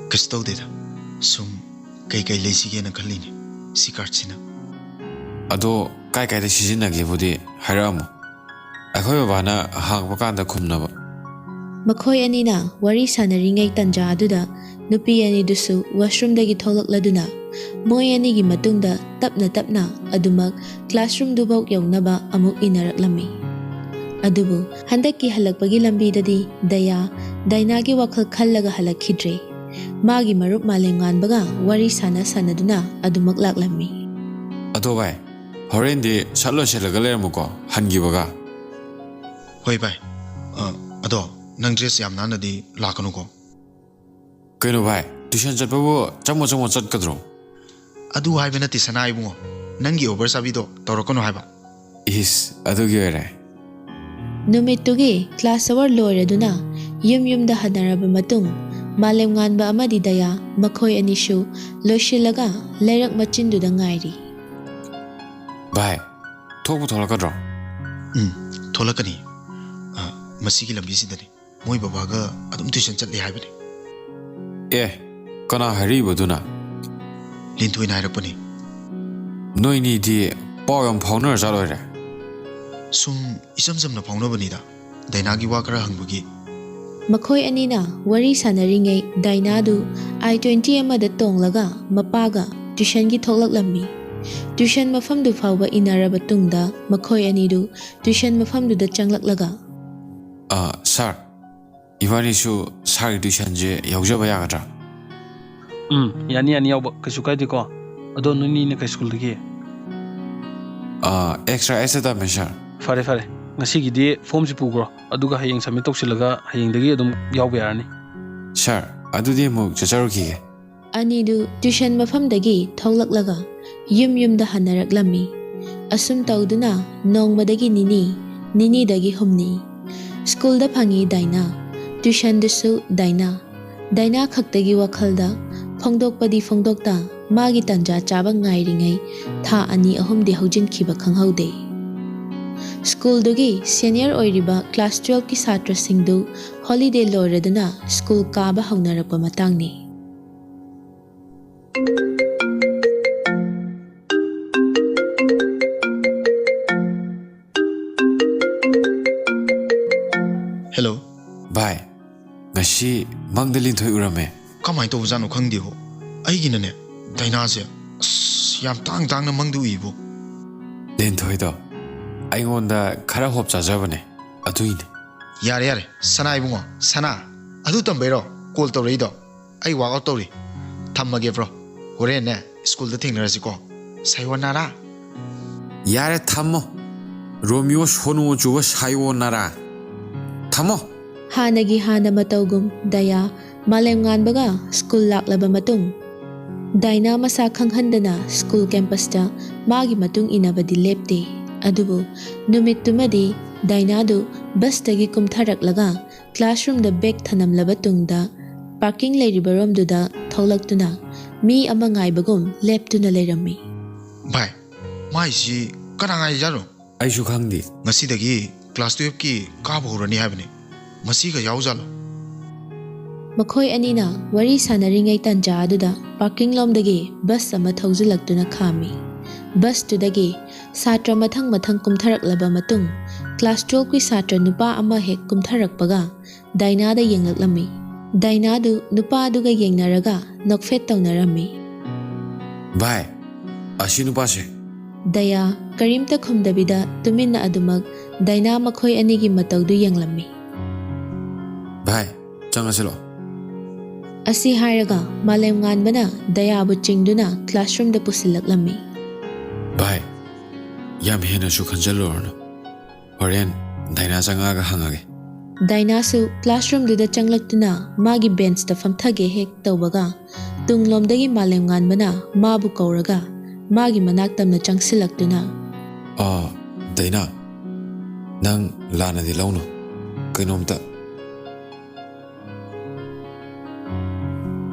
ꯀꯩꯁꯨ ꯇꯧꯗꯦꯗ, ꯁꯨꯝ ꯀꯩꯀꯩ ꯂꯩꯁꯤꯒꯦꯅ ꯈꯜꯂꯤꯅꯦ ꯁꯤ ꯀꯥꯔꯗꯁꯤꯅ꯫ ꯑꯗꯣ ꯀꯥꯏ ꯀꯥꯏꯗ ꯁꯤꯖꯤꯟꯅꯒꯦꯕꯨꯗꯤ ꯍꯥꯏꯔꯛꯑꯝꯃꯣ, ꯑꯩꯈꯣꯏ ꯕꯕꯥꯅ ꯍꯥꯡꯕ ꯀꯥꯟꯗ ꯈꯨꯝꯅꯕ꯫ ꯃꯈꯣꯏ ꯑꯅꯤꯅ ꯋꯥꯔꯤ ꯁꯥꯟꯅꯔꯤꯉꯩ ꯇꯟꯖꯥ ꯑꯗꯨꯗ ꯅꯨꯄꯤ ꯑꯅꯤꯗꯨꯁꯨ ꯋꯥꯁꯔꯨꯝꯗꯒꯤ ꯊꯣꯛꯂꯛꯂꯗꯨꯅ ꯃꯣꯏ ꯑꯅꯤꯒꯤ ꯃꯇꯨꯡꯗ ꯇꯞꯅ ꯇꯞꯅ ꯑꯗꯨꯃꯛ ꯀ꯭ꯂꯥꯁꯔꯨꯝꯗꯨꯐꯥꯎ ꯌꯧꯅꯕ ꯑꯃꯨꯛ ꯏꯟꯅꯔꯛꯂꯝꯃꯤ꯫ ꯑꯗꯨꯕꯨ ꯍꯟꯗꯛꯀꯤ ꯍꯜꯂꯛꯄꯒꯤ ꯂꯝꯕꯤꯗꯗꯤ ꯗꯌꯥ ꯗꯥꯏꯅꯥꯒꯤ ꯋꯥꯈꯜ ꯈꯜꯂꯒ ꯍꯜꯂꯛꯈꯤꯗ꯭ꯔꯦ꯫ ꯃꯥꯒꯤ ꯃꯔꯨꯞ ꯃꯥꯂꯦꯝꯉꯥꯟꯕꯒ ꯋꯥꯔꯤ ꯁꯥꯟꯅ ꯁꯥꯟꯅꯗꯨꯅ ꯑꯗꯨꯃꯛ ꯂꯥꯛꯂꯝꯃꯤ꯫ ꯑꯗꯣ ꯚꯥꯏ, ꯍꯣꯔꯦꯟꯗꯤ ꯁꯠ ꯂꯣꯏꯁꯤꯜꯂꯒ ꯂꯩꯔꯝꯃꯨꯀꯣ, ꯍꯟꯈꯤꯕꯒ꯫ ꯍꯣꯏ ꯚꯥꯏ꯫ ꯑ, ꯑꯗꯣ ꯅꯪ ꯗ꯭ꯔꯦꯁ ꯌꯥꯝ ꯅꯥꯟꯅꯗꯤ ꯂꯥꯛꯀꯅꯨꯀꯣ꯫ ꯀꯩꯅꯣ ꯚꯥꯏ, ꯇ꯭ꯌꯨꯁꯟ ꯆꯠꯄꯕꯨ ꯆꯝꯃ ꯆꯝꯃ ꯆꯠꯀꯗ꯭ꯔꯣ? ꯑꯗꯨ ꯍꯥꯏꯕ ꯅꯠꯇꯦ ꯁꯅꯥ ꯏꯕꯨꯡꯉꯣ, ꯅꯪꯒꯤ ꯑꯣꯚꯔ ꯆꯥꯕꯤꯗꯣ ꯇꯧꯔꯛꯀꯅꯨ ꯍꯥꯏꯕ꯫ ꯏꯁ, ꯑꯗꯨꯒꯤ ꯑꯣꯏꯔꯦ꯫ ꯅꯨꯃꯤꯠꯇꯨꯒꯤ ꯀ꯭ꯂꯥꯁ ꯑꯋꯥꯔ ꯂꯣꯏꯔꯗꯨꯅ ꯌꯨꯝ ꯌꯨꯝꯗ ꯍꯟꯅꯔꯕ ꯃꯇꯨꯡ, ꯃꯥꯂꯦꯝꯉꯥꯟꯕ ꯑꯃꯗꯤ ꯗꯌꯥ ꯃꯈꯣꯏ ꯑꯅꯤꯁꯨ ꯂꯣꯏꯁꯤꯜꯂꯒ ꯂꯩꯔꯛ ꯃꯆꯤꯟꯗꯨꯗ ꯉꯥꯏꯔꯤ꯫ ꯚꯥꯏ, ꯊꯣꯛꯄꯨ ꯊꯣꯛꯂꯛꯀꯗ꯭ꯔꯣ? ꯎꯝ, ꯊꯣꯛꯂꯛꯀꯅꯤ꯫ ꯑ, ꯃꯁꯤꯒꯤ ꯂꯝꯕꯤꯁꯤꯗꯅꯤ꯫ ꯃꯣꯏ ꯕꯕꯥꯒ ꯑꯗꯨꯝ ꯇ꯭ꯌꯨꯁꯟ ꯆꯠꯂꯤ ꯍꯥꯏꯕꯅꯤ꯫ ꯑꯦ, ꯀꯅꯥ ꯍꯥꯏꯔꯛꯏꯕꯗꯨꯅ? ꯂꯤꯟꯊꯣꯏꯅ ꯍꯥꯏꯔꯛꯄꯅꯤ꯫ ꯅꯣꯏꯅꯤꯗꯤ ꯄꯥꯎ ꯌꯥꯝ ꯐꯥꯎꯅꯔ ꯆꯠꯂꯣꯏꯔꯦ? ꯁꯨꯝ ꯏꯆꯝ ꯆꯝꯅ ꯐꯥꯎꯅꯕꯅꯤꯗ, ꯗꯥꯏꯅꯥꯒꯤ ꯋꯥ ꯈꯔ ꯍꯪꯕꯒꯤ꯫ ꯃꯈꯣꯏ ꯑꯅꯤꯅ ꯋꯥꯔꯤ ꯁꯥꯟꯅꯔꯤꯉꯩ ꯗꯥꯏꯅꯥꯗꯨ ꯑꯥꯏ ꯇ꯭ꯋꯦꯟꯇꯤ ꯑꯃꯗ ꯇꯣꯡꯂꯒ ꯃꯄꯥꯒ ꯇ꯭ꯌꯨꯁꯟꯒꯤ ꯊꯣꯛꯂꯛꯂꯝꯃꯤ꯫ ꯇ꯭ꯌꯨꯁꯟ ꯃꯐꯝꯗꯨ ꯐꯥꯎꯕ ꯏꯟꯅꯔꯕ ꯇꯨꯡꯗ ꯃꯈꯣꯏ ꯑꯅꯤꯗꯨ ꯇ꯭ꯌꯨꯁꯟ ꯃꯐꯝꯗꯨꯗ ꯆꯪꯂꯛꯂꯒ, ꯑ, ꯁꯥꯔ, ꯏꯕꯥꯅꯤꯁꯨ ꯁꯥꯔꯒꯤ ꯇ꯭ꯌꯨꯁꯟꯁꯦ ꯌꯥꯎꯖꯕ ꯌꯥꯒꯗ꯭ꯔꯥ? ꯎꯝ, ꯌꯥꯅꯤ, ꯌꯥꯅꯤ ꯌꯥꯎꯕ, ꯀꯩꯁꯨ ꯀꯥꯏꯗꯦꯀꯣ꯫ ꯑꯗꯣ ꯅꯣꯏꯅꯤꯅ ꯀꯩ ꯁ꯭ꯀꯨꯜꯗꯒꯤ? ꯑ, ꯑꯦꯛꯁꯇ꯭ꯔꯥ ꯑꯦꯁꯇ ꯇꯝꯃꯦ, ꯁꯥꯔ꯫ ꯐꯔꯦ, ꯐꯔꯦ, ꯉꯁꯤꯒꯤꯗꯤ ꯐꯣꯝꯁꯤ ꯄꯨꯈ꯭ꯔꯣ, ꯑꯗꯨꯒ ꯍꯌꯦꯡ ꯁꯕꯃꯤꯠ ꯇꯧꯁꯤꯜꯂꯒ ꯍꯌꯦꯡꯗꯒꯤ ꯑꯗꯨꯝ ꯌꯥꯎꯕ ꯌꯥꯔꯅꯤ꯫ ꯁꯥꯔ, ꯑꯗꯨꯗꯤ ꯑꯃꯨꯛ ꯆꯠꯆꯔꯨꯈꯤꯒꯦ꯫ ꯑꯅꯤꯗꯨ ꯇ꯭ꯌꯨꯁꯟ ꯃꯐꯝꯗꯒꯤ ꯊꯣꯛꯂꯛꯂꯒ ꯌꯨꯝ ꯌꯨꯝꯗ ꯍꯟꯅꯔꯛꯂꯝꯃꯤ꯫ ꯑꯁꯨꯝ ꯇꯧꯗꯨꯅ ꯅꯣꯡꯃꯗꯒꯤ ꯅꯤꯅꯤ, ꯅꯤꯅꯤꯗꯒꯤ ꯍꯨꯝꯅꯤ꯫ ꯁ꯭ꯀꯨꯜꯗ ꯐꯪꯉꯤ ꯗꯥꯏꯅꯥ, ꯇ꯭ꯌꯨꯁꯟꯗꯁꯨ ꯗꯥꯏꯅꯥ꯫ ꯗꯥꯏꯅꯥ ꯈꯛꯇꯒꯤ ꯋꯥꯈꯜꯗ ꯐꯣꯡꯗꯣꯛꯄꯗꯤ ꯐꯣꯡꯗꯣꯛꯇ ꯃꯥꯒꯤ ꯇꯟꯖꯥ ꯆꯥꯕ ꯉꯥꯏꯔꯤꯉꯩ ꯊꯥ ꯑꯅꯤ ꯑꯍꯨꯝꯗꯤ ꯍꯧꯖꯤꯟꯈꯤꯕ ꯈꯪꯍꯧꯗꯦ꯫ ꯁ꯭ꯀꯨꯜꯗꯨꯒꯤ ꯁꯦꯅꯤꯌꯔ ꯑꯣꯏꯔꯤꯕ ꯀ꯭ꯂꯥꯁ ꯇꯨꯋꯦꯜꯐꯀꯤ ꯁꯥꯇ꯭ꯔꯁꯤꯡꯗꯨ ꯍꯣꯂꯤꯗꯦ ꯂꯣꯏꯔꯗꯨꯅ ꯁ꯭ꯀꯨꯜ ꯀꯥꯕ ꯍꯧꯅꯔꯛꯄ ꯃꯇꯥꯡꯅꯤ꯫ ꯍꯦꯜꯂꯣ꯫ ꯚꯥꯏ, ꯉꯁꯤ ꯃꯪꯗ ꯂꯤꯟꯊꯣꯏ ꯎꯔꯝꯃꯦ꯫ ꯀꯃꯥꯏꯅ ꯇꯧꯕꯖꯥꯠꯅꯣ ꯈꯪꯗꯦꯕꯣ꯫ ꯑꯩꯒꯤꯅꯅꯦ, ꯗꯥꯏꯅꯥꯁꯦ ꯑꯁ ꯌꯥꯝ ꯇꯥꯡ ꯇꯥꯡꯅ ꯃꯪꯗ ꯎꯏꯕꯣ꯫ ꯂꯤꯟꯊꯣꯏꯗꯣ ꯑꯩꯉꯣꯟꯗ ꯈꯔ ꯍꯣꯞ ꯆꯥꯖꯕꯅꯦ, ꯑꯗꯨꯏꯅꯦ꯫ ꯌꯥꯔꯦ, ꯌꯥꯔꯦ, ꯁꯅꯥ ꯏꯕꯨꯡꯉꯣ, ꯁꯅꯥ, ꯑꯗꯨ ꯇꯝꯕꯩꯔꯣ ꯀꯣꯜ ꯇꯧꯔꯛꯏꯗꯣ? ꯑꯩ ꯋꯥꯛ ꯑꯥꯎꯠ ꯇꯧꯔꯤ꯫ ꯊꯝꯃꯒꯦ ꯕ꯭ꯔꯣ꯫ ꯍꯣꯔꯦꯟꯅꯦ ꯁ꯭ꯀꯨꯜꯗ ꯊꯦꯡꯅꯔꯁꯤꯀꯣ꯫ ꯁꯥꯌꯣꯅꯥꯔꯥ꯫ ꯌꯥꯔꯦ, ꯊꯝꯃꯣ꯫ ꯔꯣꯃꯤꯑꯣ ꯁꯣꯅꯨ ꯆꯨꯕ ꯁꯥꯌꯣꯅꯥꯔꯥ꯫ ꯊꯝꯃꯣ꯫ ꯍꯥꯟꯅꯒꯤ ꯍꯥꯟꯅ ꯃꯇꯧꯒꯨꯝ ꯗꯌꯥ ꯃꯥꯂꯦꯝ ꯉꯥꯟꯕꯒ ꯁ꯭ꯀꯨꯜ ꯂꯥꯛꯂꯕ ꯃꯇꯨꯡ, ꯗꯥꯏꯅꯥ ꯃꯁꯥ ꯈꯪꯍꯟꯗꯅ ꯁ꯭ꯀꯨꯜ ꯀꯦꯝꯄꯁꯇ ꯃꯥꯒꯤ ꯃꯇꯨꯡ ꯏꯟꯅꯕꯗꯤ ꯂꯦꯞꯇꯦ꯫ ꯑꯗꯨꯕꯨ ꯅꯨꯃꯤꯠꯇꯨꯃꯗꯤ ꯗꯥꯏꯅꯥꯗꯨ ꯕꯁꯇꯒꯤ ꯀꯨꯝꯊꯔꯛꯂꯒ ꯀ꯭ꯂꯥꯁꯔꯨꯝꯗ ꯕꯦꯒ ꯊꯅꯝꯂꯕ ꯇꯨꯡꯗ ꯄꯥꯔꯀꯤꯡ ꯂꯩꯔꯤꯕꯔꯣꯝꯗꯨꯗ ꯊꯣꯛꯂꯛꯇꯨꯅ ꯃꯤ ꯑꯃ ꯉꯥꯏꯕꯒꯨꯝ ꯂꯦꯞꯇꯨꯅ ꯂꯩꯔꯝꯃꯤ꯫ ꯚꯥꯏ, ꯃꯥꯏꯁꯤ ꯀꯅꯥ ꯉꯥꯏꯖꯥꯠꯅꯣ? ꯑꯩꯁꯨ ꯈꯪꯗꯦ꯫ ꯉꯁꯤꯗꯒꯤ ꯀ꯭ꯂꯥꯁ ꯇꯨꯌꯦꯜꯐꯀꯤ ꯀꯥꯕ ꯍꯧꯔꯅꯤ ꯍꯥꯏꯕꯅꯤ꯫ ꯃꯁꯤꯒ ꯌꯥꯎꯖꯥꯠꯂꯣ? ꯃꯈꯣꯏ ꯑꯅꯤꯅ ꯋꯥꯔꯤ ꯁꯥꯟꯅꯔꯤꯉꯩ ꯇꯥꯟꯖꯥ ꯑꯗꯨꯗ ꯄꯥꯔꯀꯤꯡ ꯂꯣꯝꯗꯒꯤ ꯕꯁ ꯑꯃ ꯊꯧꯖꯤꯜꯂꯛꯇꯨꯅ ꯈꯥꯝꯃꯤ꯫ ꯕꯁꯇꯨꯗꯒꯤ ꯁꯥꯇ꯭ꯔ ꯃꯊꯪ ꯃꯊꯪ ꯀꯨꯝꯊꯔꯛꯂꯕ ꯃꯇꯨꯡ, ꯀ꯭ꯂꯥꯁ ꯇꯨꯌꯦꯜꯐꯀꯤ ꯁꯥꯇ꯭ꯔ ꯅꯨꯄꯥ ꯑꯃ ꯍꯦꯛ ꯀꯨꯝꯊꯔꯛꯄꯒ ꯗꯥꯏꯅꯥꯗ ꯌꯦꯡꯂꯛꯂꯝꯃꯤ꯫ ꯗꯥꯏꯅꯥꯗꯨ ꯅꯨꯄꯥꯗꯨꯒ ꯌꯦꯡꯅꯔꯒ ꯅꯣꯛꯐꯦꯠ ꯇꯧꯅꯔꯝꯃꯤ꯫ ꯚꯥꯏ, ꯑꯁꯤ ꯅꯨꯄꯥꯁꯦ꯫ ꯗꯌꯥ ꯀꯔꯤꯝꯇ ꯈꯨꯝꯗꯕꯤꯗ ꯇꯨꯃꯤꯟꯅ ꯑꯗꯨꯃꯛ ꯗꯥꯏꯅꯥ ꯃꯈꯣꯏ ꯑꯅꯤꯒꯤ ꯃꯇꯧꯗꯨ ꯌꯦꯡꯂꯝꯃꯤ꯫ ꯚꯥꯏ, ꯆꯪꯉꯁꯤꯂꯣ꯫ ꯑꯁꯤ ꯍꯥꯏꯔꯒ ꯃꯥꯂꯦꯝ ꯉꯥꯟꯕꯅ ꯗꯌꯥꯕꯨ ꯆꯤꯡꯗꯨꯅ ꯀ꯭ꯂꯥꯁꯔꯨꯝꯗ ꯄꯨꯁꯤꯜꯂꯛꯂꯝꯃꯤ꯫ ꯚꯥꯏ, ꯌꯥꯝ ꯍꯦꯟꯅꯁꯨ ꯈꯟꯖꯜꯂꯨꯔꯅꯨ꯫ ꯍꯣꯔꯦꯟ ꯗꯥꯏꯅꯥ ꯆꯪꯉꯛꯑꯒ ꯍꯪꯉꯒꯦ꯫ ꯗꯥꯏꯅꯥꯁꯨ ꯀ꯭ꯂꯥꯁꯔꯨꯝꯗꯨꯗ ꯆꯪꯂꯛꯇꯨꯅ ꯃꯥꯒꯤ ꯕꯦꯟꯁꯇ ꯐꯝꯊꯒꯦ ꯍꯦꯛ ꯇꯧꯕꯒ, ꯇꯨꯡꯂꯣꯝꯗꯒꯤ ꯃꯥꯂꯦꯝ ꯉꯥꯟꯕꯅ ꯃꯥꯕꯨ ꯀꯧꯔꯒ ꯃꯥꯒꯤ ꯃꯅꯥꯛ ꯇꯝꯅ ꯆꯪꯁꯤꯜꯂꯛꯇꯨꯅ, ꯑꯥ, ꯗꯥꯏꯅꯥ, ꯅꯪ ꯂꯥꯟꯅꯗꯤ ꯂꯧꯅꯨ꯫ ꯀꯩꯅꯣꯝꯇ꯫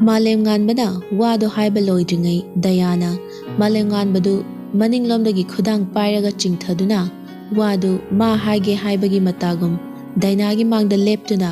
ꯃꯥꯂꯦꯝ ꯉꯥꯟꯕꯅ ꯋꯥꯗꯣ ꯍꯥꯏꯕ ꯂꯣꯏꯗ꯭ꯔꯤꯉꯩ ꯗꯌꯥꯅ ꯃꯥꯂꯦꯝ ꯉꯥꯟꯕꯗꯨ ꯃꯅꯤꯡꯂꯣꯝꯗꯒꯤ ꯈꯨꯗꯥꯡ ꯄꯥꯏꯔꯒ ꯆꯤꯡꯊꯗꯨꯅ ꯋꯥꯗꯨ ꯃꯥ ꯍꯥꯏꯒꯦ ꯍꯥꯏꯕꯒꯤ ꯃꯇꯥꯒꯨꯝ ꯗꯥꯏꯅꯥꯒꯤ ꯃꯥꯡꯗ ꯂꯦꯞꯇꯨꯅ